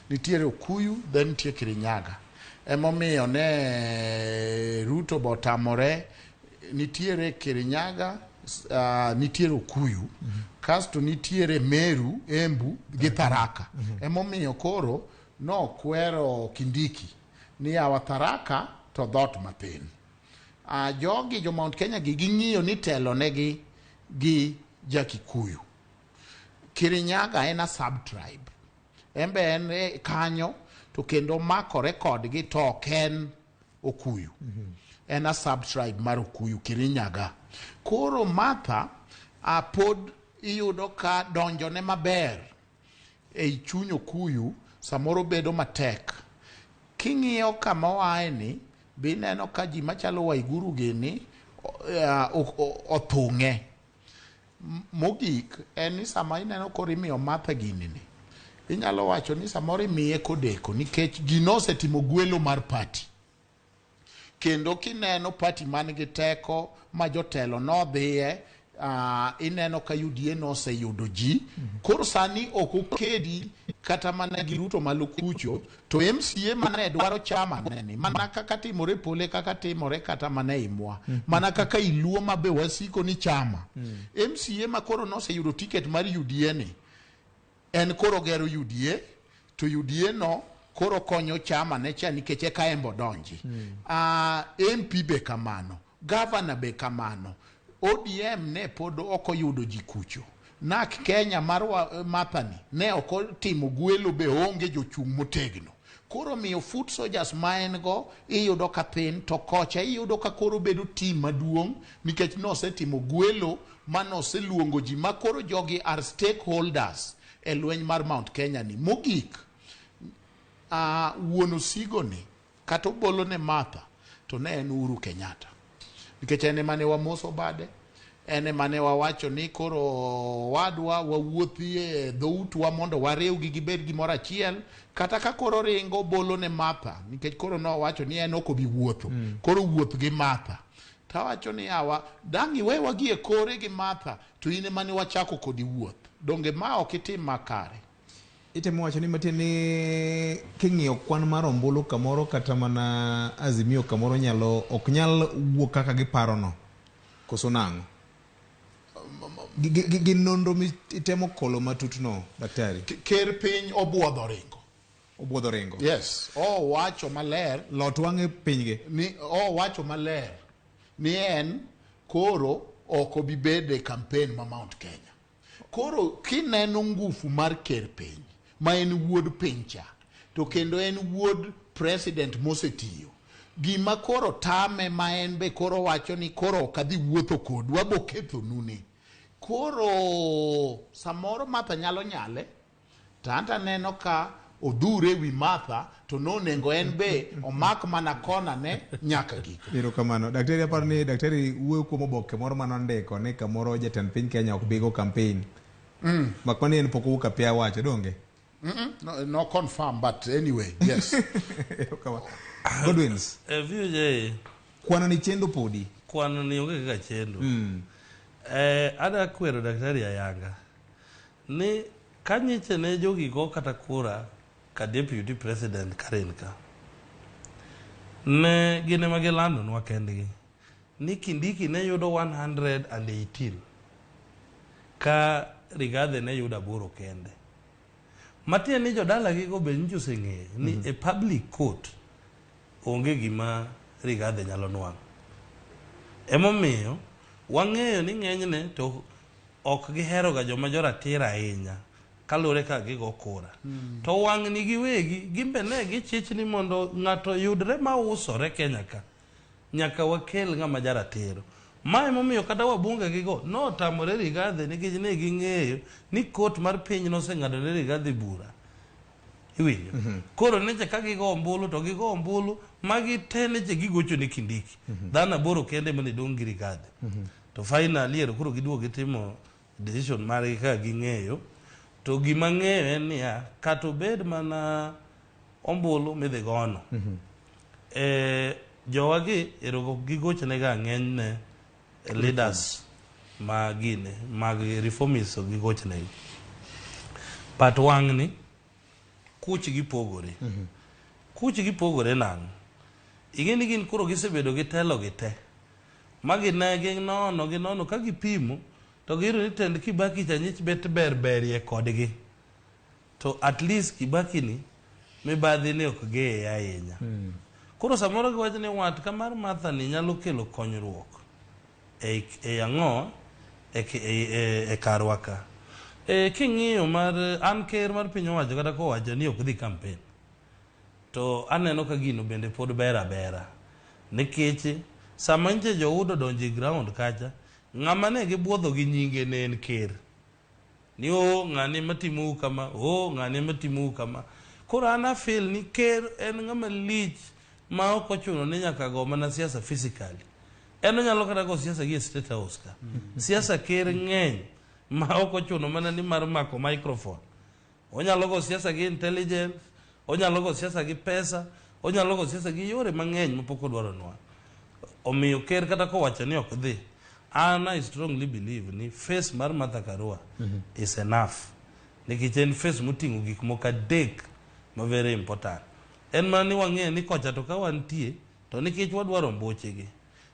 Nitiere Okuyu, then nitie Kirinyaga. Emomiyo ne Ruto botamore nitiere Kirinyaga, nitiere Okuyu, kasto nitiere Meru, Embu gi Tharaka. Emomiyo koro nokwero Kindiki ni yawa Tharaka to dhot mathin. Jogi jo Mount Kenya gi ging'iyo ni telo negi gi Jakikuyu. Kirinyaga en a sub-tribe. En be en kanyo to kendo makore kodgi to ok en Okuyu. En a sub-tribe mar Okuyu, Kirinyaga. Koro Martha pod iyudo ka donjone maber ei chuny Okuyu samoro bedo matek. King'iyo kama oae ni, be ineno ka ji machalo Waiguru gini othung'e. Mogik en ni sama ineno koro imiyo Martha gini ni, inyalo wacho ni samoro imiye kodeko nikech gino osetimo gwelo mar party. Kendo kineno party man gi teko ma jotelo nodhiye, ineno ka UDA noseyudo ji. Koro sani ok okedi kata mana gi Ruto malo kucho, to MCA mane dwaro chama neni, mana kaka timore pole kaka timore kata mana e Imwa, mana kaka Iluo ma be wasiko ni chama. MCA ma koro noseyudo ticket mar UDA ni, en koro gero UDA, to UDA no koro konyo chama ne cha nikech eka en bo donji. MP be kamano, governor be kamano. ODM ne pod ok oyudo ji kucho. NARC Kenya mar Martha ni ne ok otimo gwelo be onge jochung' motegno. Koro miyo foot soldiers ma en go iyudo ka thin, to kocha iyudo ka koro bedo team maduong' nikech nosetimo gwelo ma noseluongo ji ma koro jogi are stakeholders e lweny mar Mount Kenya ni. Mogik, wuon Osigo ni kata obolo ne Martha to ne en Uhuru Kenyatta. Nikech en ema ne wamoso bade, en ema ne wawacho ni koro wadwa wawuothi e dhoutwa mondo wariwgi gibed gimoro achiel. Kata ka koro ringo bolo ne Martha, nikech koro nowacho ni en ok obi wuotho. Koro wuoth gi Martha. Tawacho ni yawa, dang' iwewa gi e kore gi Martha, to in ema ne wachako kodi wuoth. Donge ma ok itim makare? Itemo wacho ni matiende ni king'iyo kwan mar ombulu kamoro kata mana Azimio kamoro nyalo ok nyal wuok kaka giparono. Koso nang'o? Gi nonro mitemo kolo matut no, daktari. Ker piny obuodho ringo. Obuodho ringo. Yes, owacho maler. Lot wang'e pinygi. Ni owacho maler ni en koro ok obi bedo e campaign ma Mount Kenya. Koro kineno ngufu mar ker piny, ma en wuod piny cha, to kendo en wuod president mosetiyo. Gima koro tame ma en be koro wacho ni koro ok adhi wuotho kodu, abo kethonu ni. Koro samoro Martha nyalo nyale, to anto aneno ka odhure wi Martha, to nonengo en be omak mana kona ne nyaka giko. Erokamano. Daktari, aparo ni daktari wuoyo kuom oboke moro manondiko ni kamoro jatend piny Kenya ok bigo campaign. Mak mana ni en pok owuok apiaya wacho, donge? No, no confirm, but anyway, yes. Erokamano. Godwins. VJ. Kwano ni chendo podi. Kwano ni onge kaka chendo. Ada kwero daktari ayanga ni kanyiche ne jogi go kata kura ka deputy president Karen ka. Ne gin ema gilandonwa kendgi ni Kindiki ne yudo 118 ka Rigathi ne yudo 8 kende. Matiende ni jodalagi go be nyicho oseng'eyo ni e public court onge gima Rigathi nyalo nwang'o. Emomiyo wang'eyo ni ng'enyne to ok giheroga joma joratiro ahinya kaluwore kaka gigo kura. To wang'ni giwegi gimbe ne gichich ni mondo ng'ato yudre mausore Kenya ka nyaka wakel ng'ama jaratiro. Ma emomiyo kata wabunge gigo notamore Rigathi nikech ne ging'eyo ni court mar piny noseng'ado ne Rigathi bura. Iwinjo? Koro neche ka gigo ombulu to gigo ombulu magi te neche gigocho ne Kindiki. Dhano 8 kende mane dong' gi Rigathi. To finally ero koro giduogo gitimo decision margi kaka ging'eyo. To gima ng'eyo en niya, kata obed mana ombulu midhi gono. Jowagi ero ok gigochnega ng'enyne leaders ma gine mag reformists ok gigochnegi. But wang'ni kuchgi pogore. Kuchgi pogore nang'o? Ing'e ni gin koro gisebedo gi telo gi te. Ma gine ginono ka gipimo to giyudo ni tend Kibaki cha nyich bet ber berie kodgi. To at least Kibaki ni mibadhi ne ok geye ahinya. Koro samoro giwacho ni wat ka mar Martha ni nyalo kelo konyruok e ang'o e karwa ka. King'iyo mar an ker mar piny owacho kata kowacho ni ok dhi campaign. To aneno ka gino bende pod ber abera. Nikech sama nche joudo donjo e ground kacha, ng'ama ne gibuodho gi nyinge ne en ker. Ni o ng'ane matimou kama, o ng'ane matimou kama. Koro an afeel ni ker en ng'ama lich ma ok ochuno ni nyaka go mana siasa physically. En onyalo kata go siasa gi e State House ka. Siasa ker ng'eny ma ok ochuno mana ni mar mako microphone. Onyalo go siasa gi intelligence, onyalo go siasa gi pesa, onyalo go siasa gi yore mang'eny mapok odwaronwa. Omiyo ker kata kowacho ni ok dhi, an I strongly believe ni face mar Martha Karua is enough. Nikech en face moting'o gik moko 3 ma very important. En mana ni wang'eyo ni kocha to ka wantie, to nikech wadwaro mbuchegi.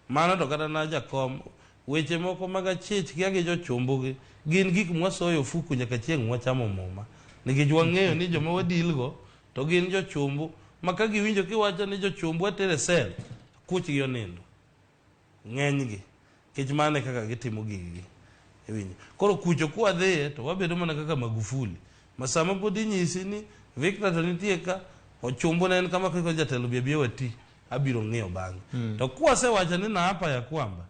Mano to kata na jakom, weche moko mag achich kia gi jochumbugi, gin gik mwasoyo ofuku nyaka chieng' mwachamo muma. Nikech wang'eyo ni joma wadilgo to gin jochumbu, ma ka giwinjo kiwacho ni jochumbu atere sel, kuchgi onindo. Ng'enygi. Nikech mano e kaka gitimo giggi. Iwinjo. Koro kucho kwadhiye to wabedo mana kaka Magufuli. Ma sama pod inyisi ni Victor to nitie ka, ochumbu ne en kama kiko jatelo bi abiya wati, abiro ng'iyo bang'e. To kwasewacho ni naapa ya kwamba,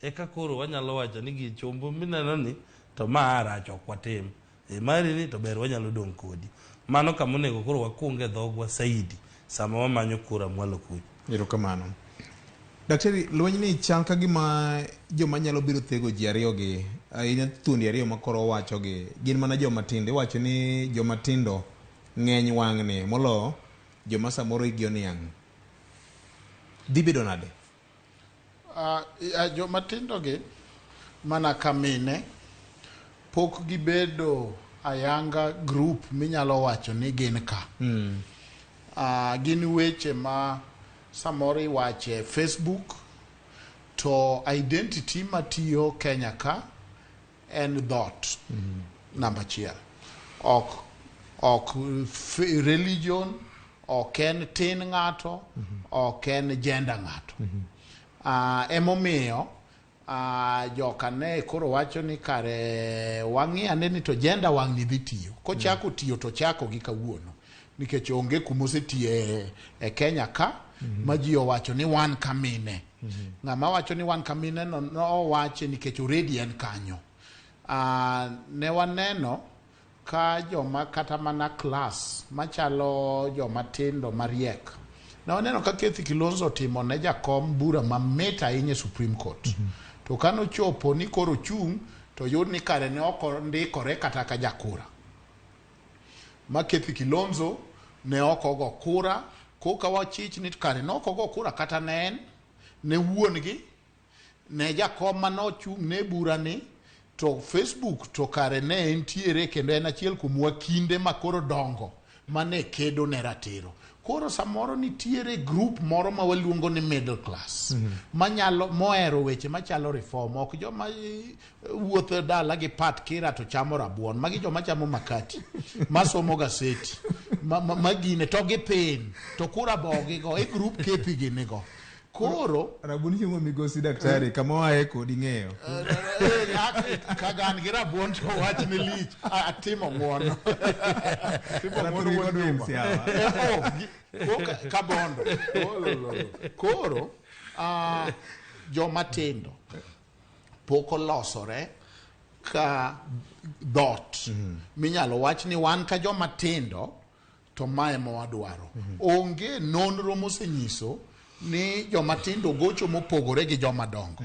eka koro wanyalo wacho ni gichumbu mineno ni to ma rach ok watim. Mari ni to ber wanyalo dong' kodi. Mano kama onego koro wakunge dhogwa saidi sama wamanyo kura mwalo kucho. Erokamano. Daktari, lweny ni chal ka gima joma nyalo biro thego ji ariyo gi, ahinya thuondi ariyo ma koro owacho gi, gin mana joma tindo. Iwacho ni joma tindo ng'eny wang'ni molo joma samoro hikgi oniang'. Dhi bedo nade? Joma tindo gi mana ka mine pok gibedo ayanga group minyalo wacho ni gin ka. Gin weche ma samoro iwache Facebook, to identity matiyo Kenya ka en dhot. Namba achiel. Ok religion, ok en tin ng'ato, ok en gender ng'ato. Emomiyo joka ne koro wacho ni kare wang'i ane ni to gender wang'ni dhi tiyo. Kochako tiyo to chako gi kawuono. Nikech onge kumosetiye e Kenya ka, ma ji owacho ni wan ka mine. Ng'ama wacho ni wan ka mine no nowache nikech already en kanyo. Ne waneno ka joma kata mana class machalo joma tindo mariek. Ne waneno ka Kethi Kilonzo otimo ne jakom bura mamit ahinya e Supreme Court. To kanochopo ni koro chung' to yud ni kare ne ok ondikore kata ka jakura. Ma Kethi Kilonzo ne ok ogo kura, koka wachich ni kare ne ok ogo kura kata ne en, ne wuon gi, ne jakom manochung' ne bura ni, to Facebook to kare ne entiere kendo en achiel kuom wakinde ma koro dongo mane kedo ne ratiro. Koro samoro nitiere group moro ma waluongo ni middle class manyalo mohero weche machalo reform, ok joma wuotho dala gi pat kira to chamo rabuon, magi joma chamo makati, masomo gaseti, ma gine to gipin to kura bogigo e group kepi ginigo. Koro rabuon chiemo migosi daktari kama oaye kodi ng'eyo. Kagan gi rabuon to wach ne lich, atimo ng'uono. Timo ng'uono wuon Juma. Kabondo. Koro joma tindo pok olosore ka dhot minyalo wach ni wan ka joma tindo to mae ma wadwaro. Onge nonro mosenyiso ni joma tindo gocho mopogore gi joma dongo.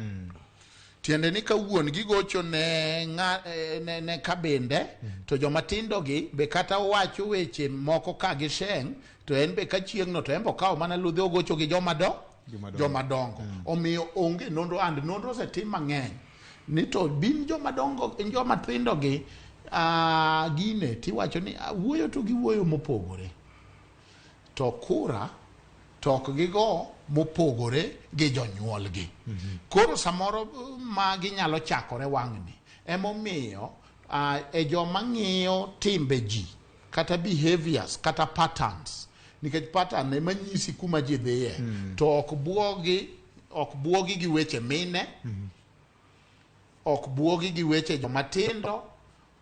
Tiende ni ka wuon gi gocho ne ne kabinde, to joma tindo gi be kata wacho weche moko ka gisheng, to en be ka chieng' no to en be okawo mana ludhe ogocho gi joma joma dongo. Omiyo onge nonro, and nonro osetim mang'eny ni to bin joma dongo joma tindo gi gine tiwacho ni wuoyo to giwuoyo mopogore, to kura to ok gigo mopogore gi jonyuolgi. Koro samoro ma ginyalo chakore wang'ni. Emomiyo e joma ng'iyo timbe ji kata behaviors kata patterns, nikech pattern ema nyisi kuma ji dhiye, to ok buogi gi weche mine, ok buogi gi weche joma tindo,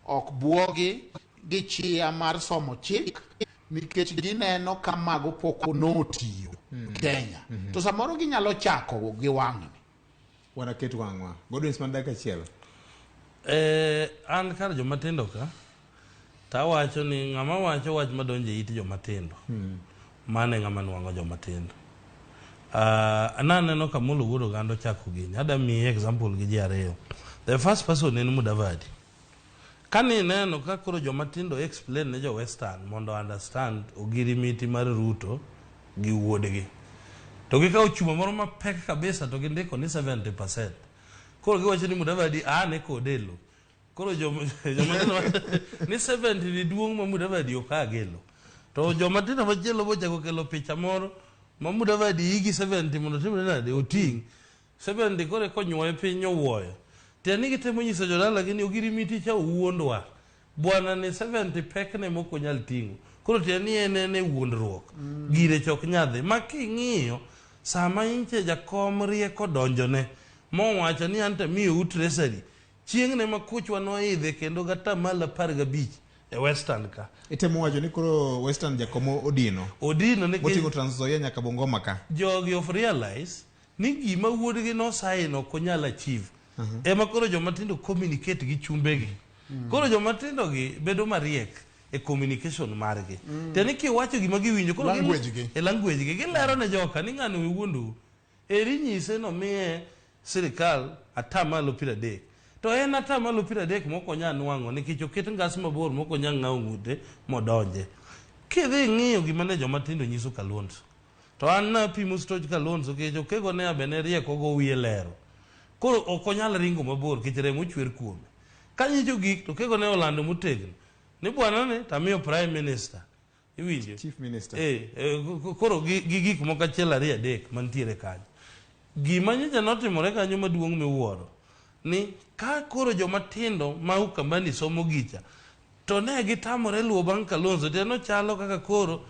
ok buogi gi chia mar somo chik, nikech gineno ka mago pok notiyo Kenya. To samoro ginyalo chako gi wang'ni. Wanaket wang'wa. Godwin man dakika achiel. An kar joma tindo ka, tawacho ni ng'ama wacho wach madonjo e it joma tindo, mano e ng'ama nwang'o joma tindo. Naneno ka Molo Wuod Oganda ochako gini. Ada miyi example gi ji ariyo. The first person en Mudavadi. Kane ineno ka koro joma tindo explain ne jo Western mondo understand ogirimiti mar Ruto gi wuodgi. To gikawo chuma moro mapek kabisa to gindiko ni 70%. Koro giwacho ni Mudavadi ane kode e lo. Koro joma tindo ni 70 ni duong' ma Mudavadi ok agelo. To joma tindo machielo bochako kelo picha moro ma Mudavadi higi 70 mondo timre nade oting'. 70 koro konyuoye piny owuoyo. Tiende ni gitemo nyiso jodala gi ni ogirimiti cha owuondwa. Bwana ni 70 pekne mok onyal ting'o. Koro tiende ni en e wuondruok. Gire chok nyadhi. Ma king'iyo sama inche jakom rieko donjone mowacho ni an tamiyou treasury. Chieng'ne ma kuchwa noidhe kendo gatamalo 15 e Western ka. Itemo wacho ni koro Western jakom odino. Odino nikech moting'o Trans Nzoia nyaka Bungoma ka. Jogi of realize ni gima wuodgi nosaino ok onyal achieve. Ema koro joma tindo communicate gi chumbegi. Koro joma tindo gi bedo mariek e communication margi. Tiende ni kiwacho gima giwinjo koro language gi. E language gi gilero ne joka ni ng'ano we wuondu. Eri nyise nomiye sirikal atamalo 30. To en atamalo 30 mok onyal nwang'o nikech oket ngas mabor mok onyal ng'awo ng'ute modonje. Kidhi ing'iyo gima ne joma tindo nyiso Kalonzo. To an napimo stoch Kalonzo nikech Okego ne bende rieko go wiye lero. Koro ok onyal ringo mabor nikech remo chwer kuome. Ka nyicho gik to Okego ne olando motegno ni bwana ni tamiyo prime minister. Iwinjo? Chief minister. Koro gi gik moko achiel ariyo adek mantiere kanyo. Gima nyocha notimore kanyo maduong' miwuoro ni ka koro joma tindo ma Ukambani somo gicha to ne gitamore luwo bang' Kalonzo to nochalo kaka koro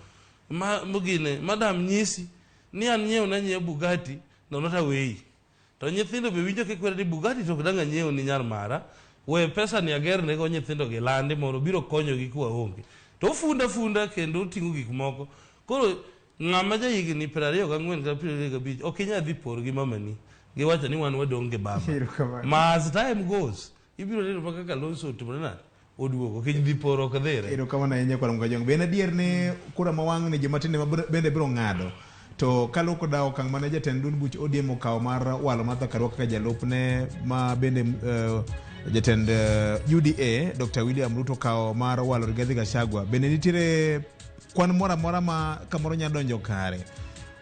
ma gine madam nyisi ni an nyiewo na nyiewo Bugatti nono to aweyi. To nyithindo be winjo kikwere ni Bugatti to ok dang' anyiew ni nyar mara, we pesa ni agerne go nyithindo gi landi moro biro konyogi kwa onge. To ofunda funda kendo oting'o gik moko. Koro ng'ama ja higni 24 kata 25 ok inyal dhi por gi mamani. Giwacho ni wan wadong' gi baba. Ma as time goes, ibiro neno kaka Kalonzo otimore nade? Oduogo, kech dhi por ok dhire. Erokamano ahinya kwa Kajwang'. Be en adier ni kura ma wang' ni joma tindo bende biro ng'ado? To kaluwore koda okang' mane jatend duond buch ODM okawo mar walo Martha Karua kaka jalupne ma bende jatend UDA Dr. William Ruto okawo mar walo Rigathi Gachagua, bende nitiere kwan moro amora ma kamoro nyalo donjo kare?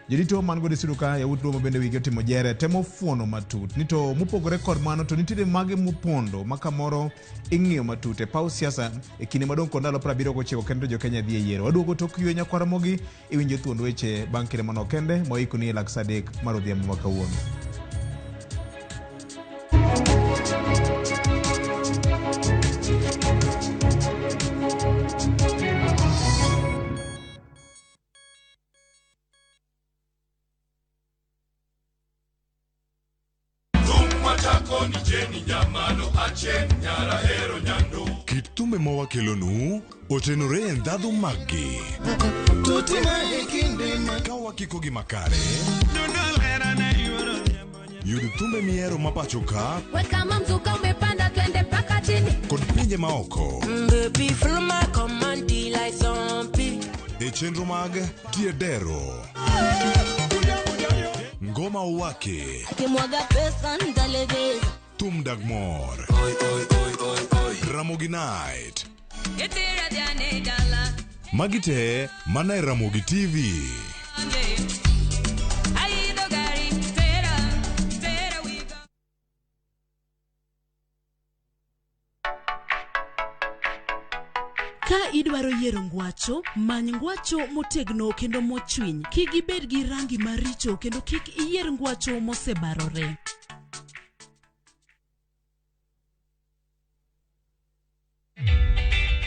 Jorito man godo e studio ka yawuot Luo ma bende wigi otimo jere temo fuono matut ni to mopogore kod mano to nitiere mage mopondo ma kamoro ing'iyo matut e paw siasa e kinde madong' kod ndalo 79 kendo jo Kenya dhi e yiero. Waduogo tok ywe nyakwar Ramogi iwinjo thuond weche bang' kinde manok kende moikoni e lak sa 3 mar odhiambo ma kawuono. Kit thumbe ma wakelonu otenore e ndhadhu maggi. Ka wakikogi makare, yud thumbe mihero ma pacho ka Kama mzuka umepanda twende mpaka chini. kod pinje maoko Baby, follow my command like zombie. e chenro mag Tiedero, Ngoma Wake, Akimwaga pesa nitalegeza. Thum Dag Mor, Ramogi Night. Magi te mana e Ramogi TV. Ka idwaro yiero ngwacho, many ngwacho motegno kendo mochwiny. Kik ibed gi rangi maricho kendo kik iyier ngwacho mosebarore.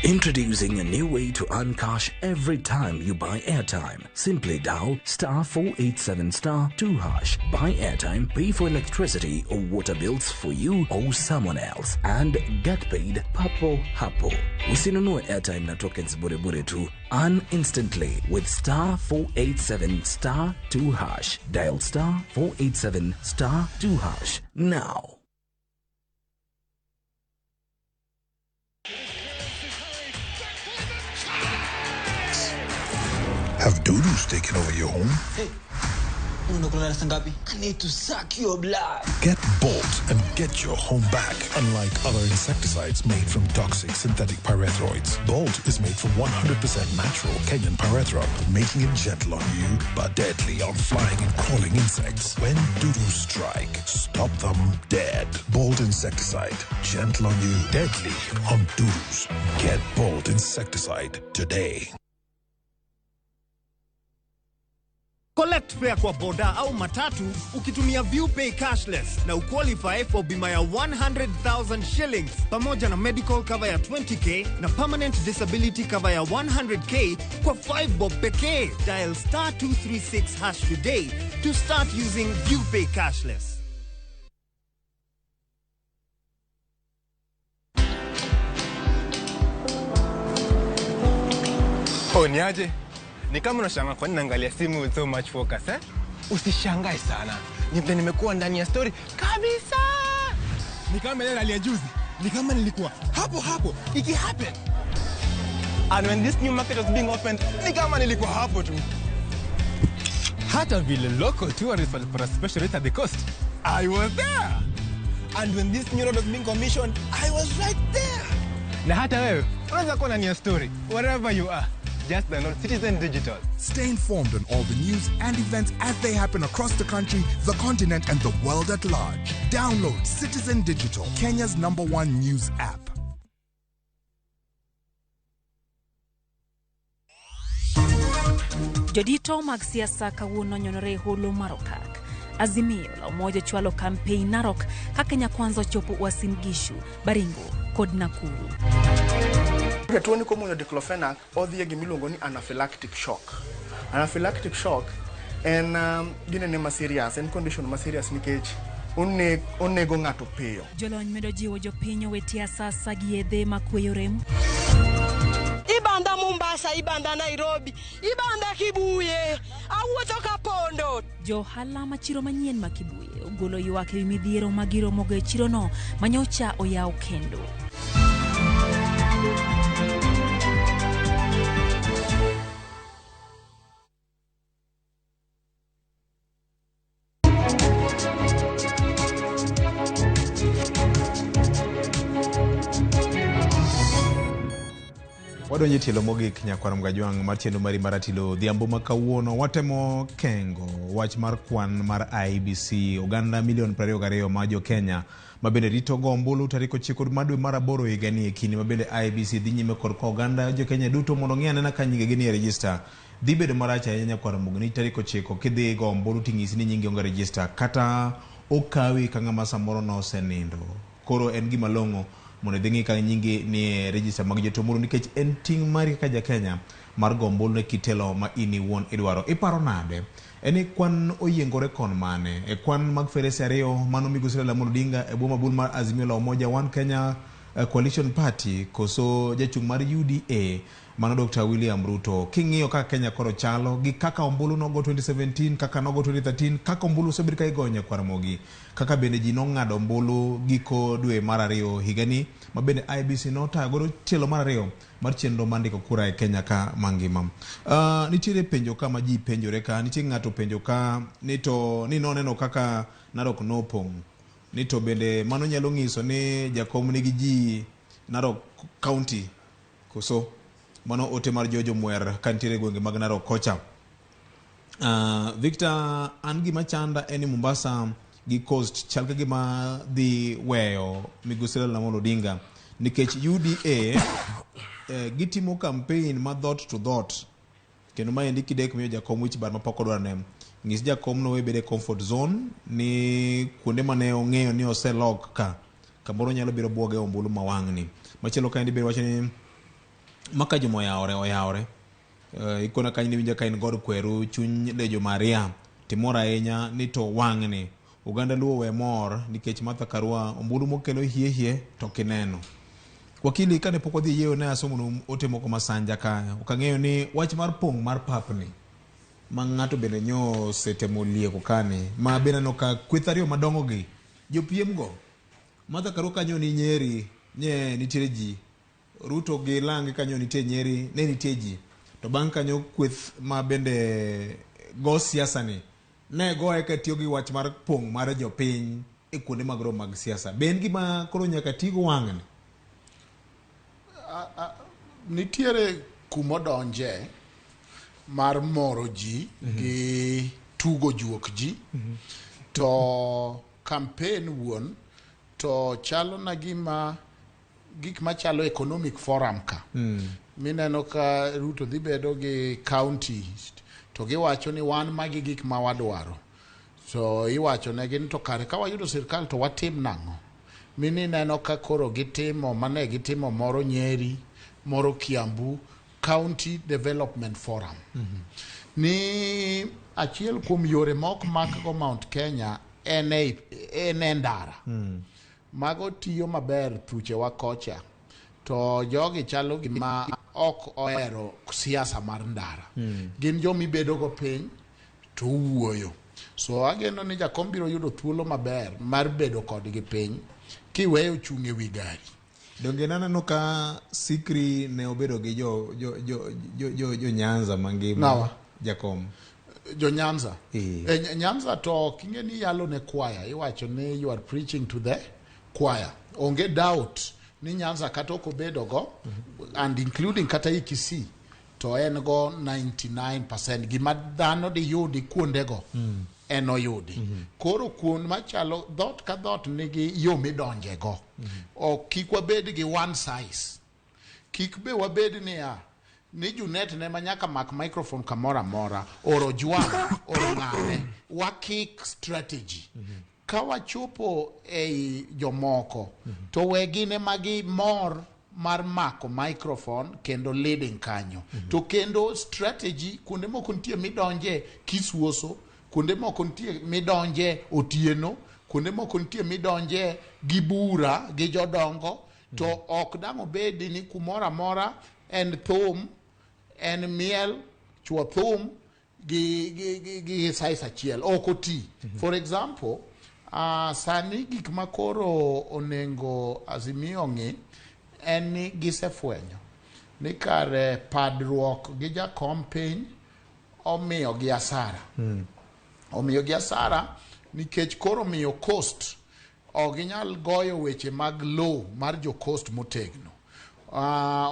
Introducing a new way to earn cash every time you buy airtime. Simply dial star 487 star 2 hash. Buy airtime, pay for electricity or water bills for you or someone else, and get paid papo hapo. Usinunue airtime na tokens bure bure tu. Earn instantly with star 487 star 2 hash. Dial star 487 star 2 hash now. Have doo-doos taken over your home? Hey, I need to suck your blood. Get Bolt and get your home back. Unlike other insecticides made from toxic synthetic pyrethroids, Bolt is made from 100% natural Kenyan pyrethrum, making it gentle on you but deadly on flying and crawling insects. When doo-doos strike, stop them dead. Bolt insecticide, gentle on you, deadly on doo-doos. Get Bolt insecticide today. Collect fare kwa boda au matatu ukitumia ViewPay cashless na uqualify for bima ya 100,000 shillings pamoja na medical cover ya 20k na permanent disability cover ya 100k kwa 5 bob pekee. Dial star 236 hash today to start using ViewPay cashless. Oh, niaje? Ni kama unashangaa kwa nini naangalia simu with so much focus, eh? Usishangae sana. Ni vile nimekuwa ndani ya story kabisa. Ni kama ile rally ya juzi. Ni kama nilikuwa hapo hapo iki happen. And when this new market was being opened, ni kama nilikuwa hapo tu. Hata vile local tourists walipata special rate at the coast, I was there. And when this new road was being commissioned, I was right there. Na hata wewe unaweza kuwa ndani ya story wherever you are. Just download Citizen Digital. Stay informed on all the news and events as they happen across the country, the continent, and the world at large. Download Citizen Digital, Kenya's #1 news app. Jodito mag siasa kawuono nyonore e holo mar Okak. Azimio la Umoja chwalo campaign Narok ka Kenya Kwanza ochopo Uasin Gishu, Baringo kod Nakuru. Jatuo ni komuonyo diclofenac odhi e gimiluongo ni anaphylactic shock. Anaphylactic shock en ginene ma serious, en condition ma serious nikech onego ng'ato piyo. Jolony medo jiwo jopiny owe tie asasa gi yedhe makweyo rem. Ibanda Mombasa, ibanda Nairobi, ibanda Kibuye, awuotho Kapondo. Jo ohala ma chiro manyien ma Kibuye ogolo ywak ewi midhiero ma giromogo e chirono manyocha oyaw kendo. Wadonjo e tielo mogik nyakwar Mgajwang' mar chenro mari mar Ratilo odhiambo ma kawuono. Watemo kengo wach mar kwan mar IEBC oganda milion 22 ma jo Kenya ma bende rito go ombulu tarik 9 mar dwe mar 8 higani e kinde ma bende IEBC dhi nyime kod kwa oganda jo Kenya duto mondo ong'i anena ka nyingegi ni e register. Dhi bedo marach ahinya nyakwar Mugni tarik 9 kidhi go ombulu ting'isi ni nyingi onge register kata okawi ka ng'ama samoro nosenindo. Koro en gima long'o mondo idhi ng'i ka nyingi ni e register mag joto ombulu nikech en ting' mari kaka ja Kenya mar go ombulu ne kitelo ma in iwuon idwaro. Iparo nade? En ni kwan oyiengore kon mane? E kwan mag farese ariyo mano migosi Raila Amolo Odinga e bwo mabul mar Azimio la Umoja One Kenya Coalition Party koso jachung' mar UDA mano Dr. William Ruto. King'iyo kaka Kenya koro chalo gi kaka ombulu nogo 2017, kaka nogo 2013, kaka ombulu osebed ka igoyo nyakwar Ramogi, kaka bende ji nong'ado ombulu giko dwe mar 2 higani ma bende IEBC notayo godo tielo mar 2 mar chenro mar ndiko kura e Kenya ka mangima. Nitiere penjo ka ma ji penjore ka, nitie ng'ato penjo ka ni to ni noneno kaka Narok nopong', ni to bende mano nyalo ng'iso ni jakom nigi ji Narok County koso? Mano ote mar Jojo Mwer ka nitiere e gwenge mag Narok kocha. Victor, an gima chanda en ni Mombasa gi Coast chal ka gima dhi weyo migosi Raila Amolo Odinga nikech UDA gitimo campaign ma dhoot to dhoot kendo maendi kidek miyo jakom wich bar mapok odwar ne. Ng'is jakom no we bede comfort zone ni kuonde mane ong'eyo ni oselok ka kamoro nyalo biro buoge ombulu ma wang'ni. Machielo kaendi bende wacho ni maka joma oyawore oyawore. Ikona kanyo ni winjo ka in god kweru chuny Lejo Maria timor ahinya ni to wang'ni oganda Luo we mor nikech Martha Karua ombulu mokelo hie hie to kineno. Wakili kane pok odhi yiewo ne asomo nu ote moko masanja ka ok ang'eyo ni wach mar pong' mar papni ma ng'ato bende nyo osetemo lieko kani ma bende aneno ka kweth ariyo madongo gi jopiem go Martha Karua kanyo ni Nyeri nye nitiere ji, Ruto gi Lange kanyo nitie Nyeri ne nitie ji, to bang' kanyo kweth ma bende go siasa ni ne goye ka tiyo gi wach mar pong' mar jopiny e kuonde mag romo mag siasa. Be en gima koro nyaka tigo wang'ni? Nitiere kumodonje mar moro ji gi tugo juok ji to campaign wuon to chalo na gima gik machalo economic forum ka mineno ka Ruto dhi bedo gi county to giwacho ni wan magi gik ma wadwaro so iwacho negi ni to kare ka wayudo sirkal to watim nang'o mini neno ka koro gitimo mane gitimo moro Nyeri moro Kiambu County Development Forum ni achiel kuom yore ma ok mak go Mount Kenya en e ndara mago tiyo maber thuchewa kocha to jogi chalo gima ok ohero siasa mar ndara gin jomibedo go piny to wuoyo so ageno ni jakom biro yudo thuolo maber mar bedo kodgi piny kiweyo chung' e wi gari. Donge naneno ka Sikri ne obedo gi jo Nyanza mangima. Nawa? Jakom. Jo Nyanza. Nyanza to king'e ni yalo ne choir, iwacho ni you are preaching to the choir. Onge doubt ni Nyanza kata ok obedo go and including kata Kisii to en go 99% gima dhano diyudi kuondego en oyudi. Koro kuond machalo dhoot ka dhoot nigi yo midonjego. Ok kik wabed gi one size. Kik be wabed niya ni Junet ne ma nyaka mak microphone kamoro amora, oro Jwang', oro ng'ane. Wakik strategy. Ka wachopo ei jomoko to we gin ema gimor mar mako microphone kendo leading kanyo. To kendo strategy kuonde moko nitie midonje kisuoso, kuonde moko nitie midonje otieno, kuonde moko nitie midonje gi bura gi jodongo, to ok dang' obedi ni kumoro amora en thum, en miel, chwo thum gi size achiel ok oti. For example, sani gik ma koro onengo Azimio ng'i en ni gisefwenyo ni kare padruok gi jakom piny omiyo gi asara. Omiyo gi asara nikech koro miyo Coast ok ginyal goyo weche mag low mar jo Coast motegno.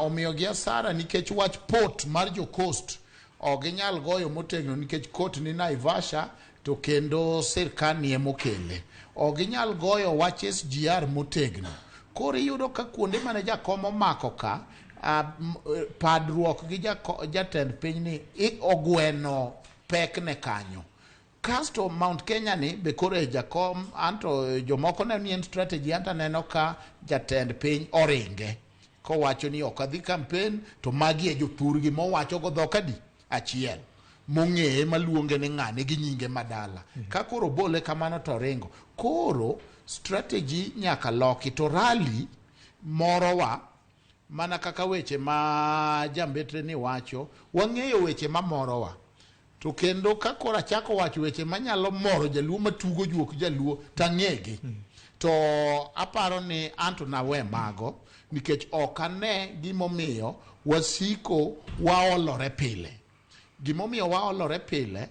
Omiyo gi asara nikech wach port mar jo Coast ok ginyal goyo motegno nikech court ni Naivasha to kendo sirkal ni emokele. Ok ginyal goyo wach SGR motegno. Koro iyudo ka kuonde mane jakom omako ka padruok gi jatend piny ni ogweno pekne kanyo. Kasto Mount Kenya ni be koro e jakom anto jomoko neno ni en strategy, anto aneno ka jatend piny oringe kowacho ni ok adhi campaign to magi e jothurgi mowacho go dhok adi achiel mong'eye maluonge ni ng'ane gi nyinge madala. Ka koro bole kamano to oringo. Koro strategy nyaka loki to rally morowa mana kaka weche ma jambetre ni wacho, wang'eyo weche mamorowa. To kendo ka koro achako wacho weche manyalo moro jaluo matugo juok jaluo tang'egi. To aparo ni anto nawe mago nikech ok ane gimomiyo wasiko waolore pile. Gimomiyo waolore pile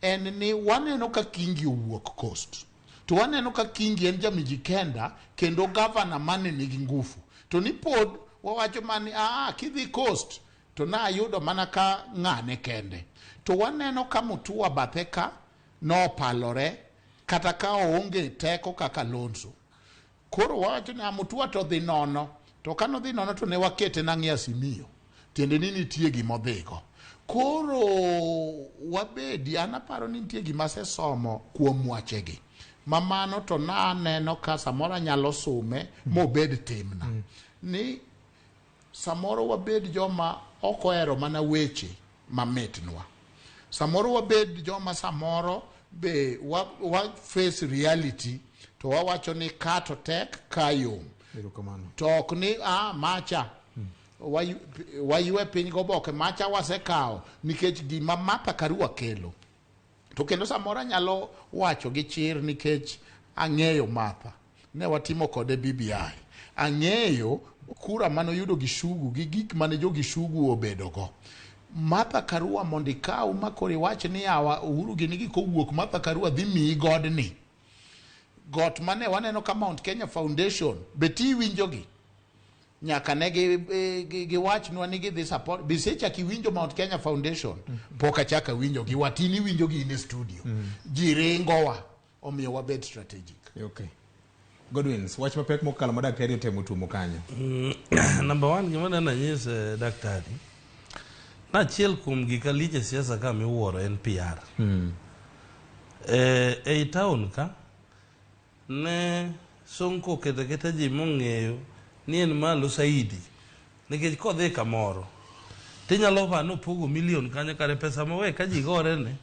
en ni waneno ka Kingi owuok Coast. To waneno ka Kingi en Jamijikenda kendo gavana mane nigi ngufu. To ni pod wawacho mani kidhi Coast to nayudo mana ka ng'ane kende. To waneno ka Mutua bathe ka nopalore kata ka oonge teko kaka Kalonzo. Koro wawacho ni Mutua to dhi nono. To kano dhi nono to ne wakete nang'e Azimio. Tiende ni nitie gimodhigo. Koro wabedi, an aparo ni nitie gima asesomo kuom wachegi. Ma mano to naneno ka samoro anyalo sume mobed timna. Ni samoro wabed joma ok ohero mana weche mamitnwa. Samoro wabed joma samoro be wa face reality to wawacho ni ka to tek ka yom. To ok ni macha waywe piny goboke macha wasekawo nikech gima Martha Karua kelo. To kendo samoro anyalo wacho gi chir nikech ang'eyo Martha. Ne watimo kode BBI. Ang'eyo kura manoyudo Gichugu gi gik mane jo Gichugu obedogo. Martha Karua mondo ikaw ma koro iwach ni awa Uhuru gini gi kowuok Martha Karua dhi miyi godni. Got mane waneno ka Mount Kenya Foundation be ti winjogi. Nyaka ne giwachnwa ni gidhi support. Bisechako iwinjo Mount Kenya Foundation. Pok achako awinjogi. Watini winjogi in e studio. Ji ringowa. Omiyo wabed strategic. Okay. Godwins, wach mapek mokalo ma daktari otemo tuomo kanyo. Number one, gima dana nyis daktari. Na achiel kuom gik alich e siasa ka miwuoro en PR. Ei town ka ne Sonko oketo aketa ji mong'eyo ni en malo saidi. Nikech kodhi kamoro tinyalo paro ni opogo milion kanyo kare pesa mowe ka ji gore ne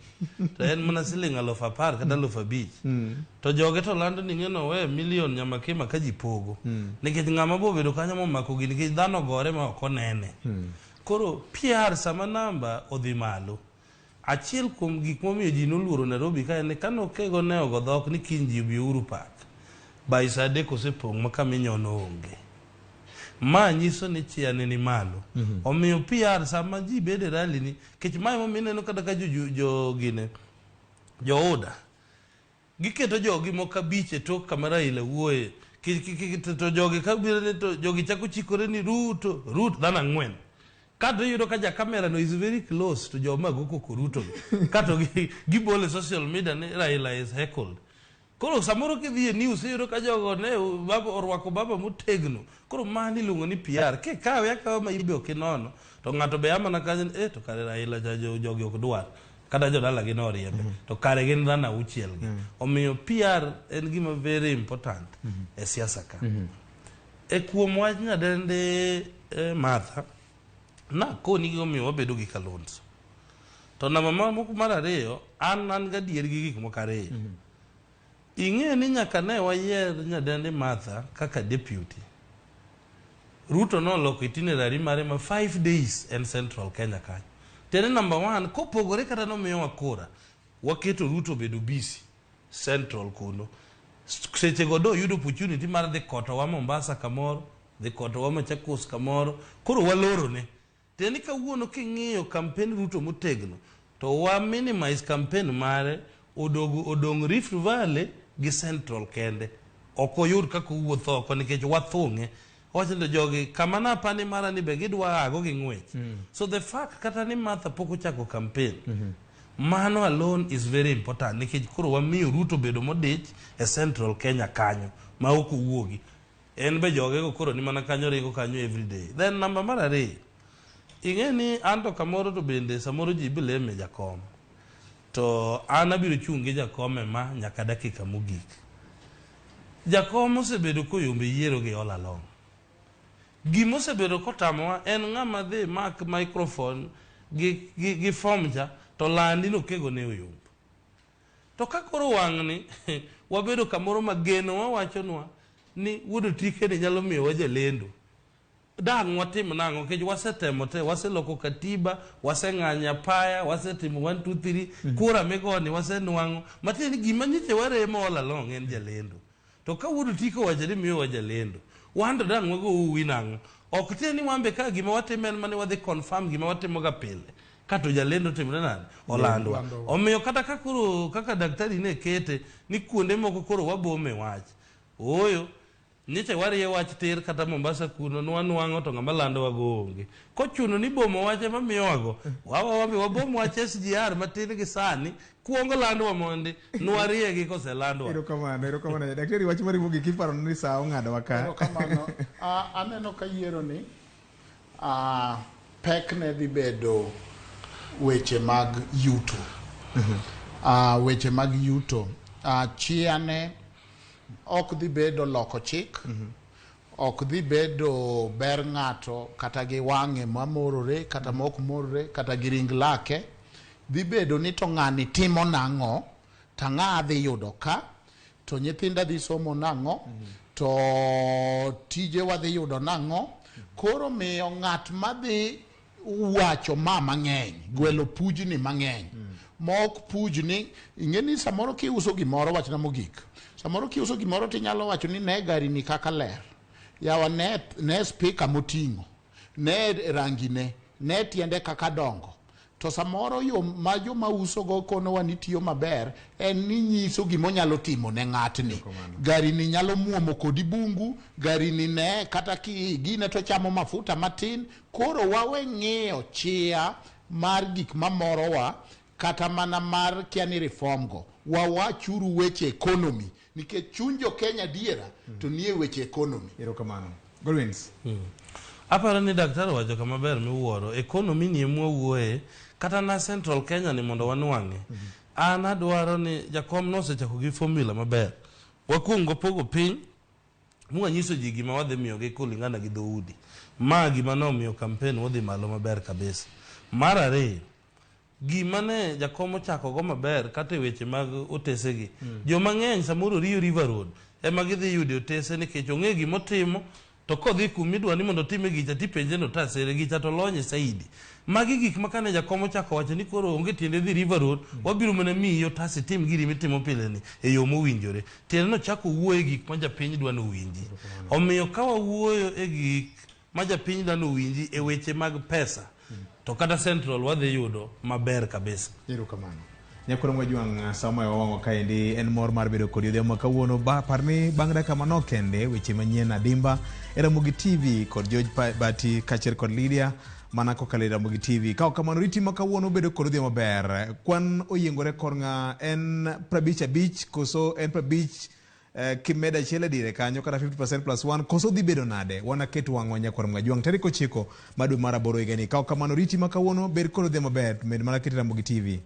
to en mana siling 10,000 kata 5,000. To joge to lando ni ng'eno we milion Nyamakima ka ji pogo. Nikech ng'ama bo bedo kanyo momako gini nikech dhano gore ma ok onene. Koro PR sama namba odhi malo. Achiel kuom gik momiyo ji noluoro Nairobi ka en ni kane Okego ne ogo dhok ni kiny ji obi Uhuru Park. By saa 3 osepong' ma kama inyono onge. Ma nyiso ni chia ne ni malo. Omiyo PR sama ji bedo e rally ni, kech mae momiyo ineno kata ka jo gine, jo UDA, giketo jogi moko abich e tok kama Raila wuoye. To jogi kabiro ni to jogi chako chikore ni Ruto, Ruto, dhano ang'wen. Kato iyudo ka ja camera no is very close to joma go koko Ruto gi. Kato gibole social media ni Raila is heckled. Koro samoro kidhi e news iyudo ka jogo ne baba orwako baba motegno. Koro mano iluongo ni PR. Kikawe akawa ma ibe ok inono to ng'ato be amana kanyo ni eh to kare Raila cha jogi ok dwar. Kata jodalagi noriembe. To kare gin dhano auchiel gi. Omiyo PR en gima very important e siasa ka. E kuom wach nyadendi Martha, nakoni gimomiyo wabedo gi Kalonzo. To namba mar ariyo, an gadier gi gik moko ariyo. Ing'e ni nyaka ne wayier nyadendi Martha kaka deputy. Ruto noloko itinerary mare ma 5 days en Central Kenya kanyo. Tiende number 1, kopogore kata nomiyowa kura, waketo Ruto obedo busy Central kuno. Sechego do yudo opportunity mar dhi kotowa Mombasa kamoro, dhi kotowa Machakos kamoro, koro walorone. Tiende ni kawuono king'iyo campaign Ruto motegno, to wa minimize campaign mare odong Rift Valley gi Central kende. Ok oyud kaka owuotho oko nikech wathung'e. Owacho ni jogi kama napani mara ni be gidwa ago gi ng'wech. So the fact kata ni Martha pok ochako campaign, mano alone is very important nikech koro wamiyo Ruto bedo modich e Central Kenya kanyo ma ok owuogi. En be jogego koro ni mana kanyo ringo kanyo every day. Then namba mar ariyo, ing'e ni an to kamoro to bende samoro ji bileme jakom. To an abiro chung' gi jakom e ma nyaka dakika mogik. Jakom osebedo koyombe yiero gi all along. Gima osebedo kotamowa en ng'ama dhi mak microphone gi form cha to landi nokego ne oyombo. To ka koro wang'ni wabedo kamoro ma geno wawachonwa ni wuod Otike ni nyalo miyowa jalendo. Dang' watim nang'o nikech wasetemo te, waseloko katiba, waseng'anyo apaya, wasetimo 1 2 3, kura migoni wasenwang'o. Matiende ni gima nyiche waremo all along en jalendo. To ka wuod Otike owacho ni miyowa jalendo, wan to dang' wago uwi nang'o? Ok tiende ni wan be ka gima watimo en mane wadhi confirm gima watimoga pile. Kato jalendo timre nade? Olandwa. Omiyo kata ka koro kaka daktari ne kete ni kuonde moko koro wabome wach. Ooyo, nyiche warie wach tir kata Mombasa kuno nwanwang'o to ng'ama landowa go onge. Kochuno ni bomo wach ema miyowago, wabom wach SGR matin gi sani, kuongo landwa mondi, nwariegi koselandwa. Erokamano, erokamano. Daktari wach mari mogik iparo ni sa ong'adowa ka. Erokamano. Aneno ka yiero ni pek ne dhi bedo weche mag yuto. Weche mag yuto. Chia ne ok dhi bedo loko chik, ok dhi bedo ber ng'ato kata gi wang'e mamorore kata mok morore kata gi ring lake. Dhi bedo ni to ng'ani timo nang'o, to ng'a dhi yudo ka, to nyithinda dhi somo nang'o, to tije wadhi yudo nang'o. Koro miyo ng'at madhi wacho ma mang'eny, gwelo pujni mang'eny. Mok pujni, ing'e ni samoro kiuso gimoro, wachna mogik. Samoro kiuso gimoro tinyalo wacho ni ne gari ni kaka ler. Yawa ne speaker moting'o, ne rangine, ne tiende kaka dongo. To samoro yo ma joma uso go konowa ni tiyo maber en ni nyiso gima onyalo timo ne ng'atni. Gari ni nyalo muomo kodi bungu, gari ni ne kata ki gine to chamo mafuta matin. Koro wawe ng'iyo chia mar gik mamorowa kata mana mar kia ni reform go. Wawachuru weche economy nikech chuny jo Kenya diera to nie weche economy. Erokamano. Godwins. Aparo ni daktari owacho kama ber miwuoro. Economy ni emwa wuoye kata na Central Kenya ni mondo wanwang'e. An adwaro ni jakom nosechako gi formula maber. Wakuongo pogo piny mwanyiso ji gima wadhi miyogi kulingana gi dhoudi. Ma gima nomiyo campaign odhi malo maber kabisa. Mar ariyo, gima ne jakom ochako go maber kata e weche mag otesegi. Joma ng'eny samoro riyo River Road ema gidhi yude otese nikech ong'e gimotimo to kodhi kumidwa ni mondo otime gicha tipenje no tasere gicha to lonye saidi. Magi gik ma kane jakom ochako wacho ni koro onge tiende dhi River Road, wabiro mana miyi otas itim giri mitimo pile ni e yo mowinjore. Tiende nochako wuoyo e gik ma japiny dwa nowinji. Omiyo ka wawuoyo e gik ma japiny dwa nowinji e weche mag pesa, to kata Central wadhi yudo maber kabisa. Erokamano. Nyakoro Mwajwang' sama wawang'o kaendi en mor mar bedo kodi odhiambo ma kawuono. Par ni bang' dakika manok kende weche manyien adimba e Ramogi TV kod George Bati kaachiel kod Lydia. mana kokalo e Ramogi TV. Ka ok kamano riti ma kawuono bedo kod odhiambo maber. Kwan oyiengore kor ng'a en 55 koso en 50 eh, kimedo achiel e dire kanyo kata 50% plus 1 koso dhi bedo nade? Wanaket wang'wa nyakwar Mwajwang' tarik 9 mar dwe mar aboro higani. Ka ok kamano riti ma kawuono bed kod odhiambo maber med mana keto Ramogi TV.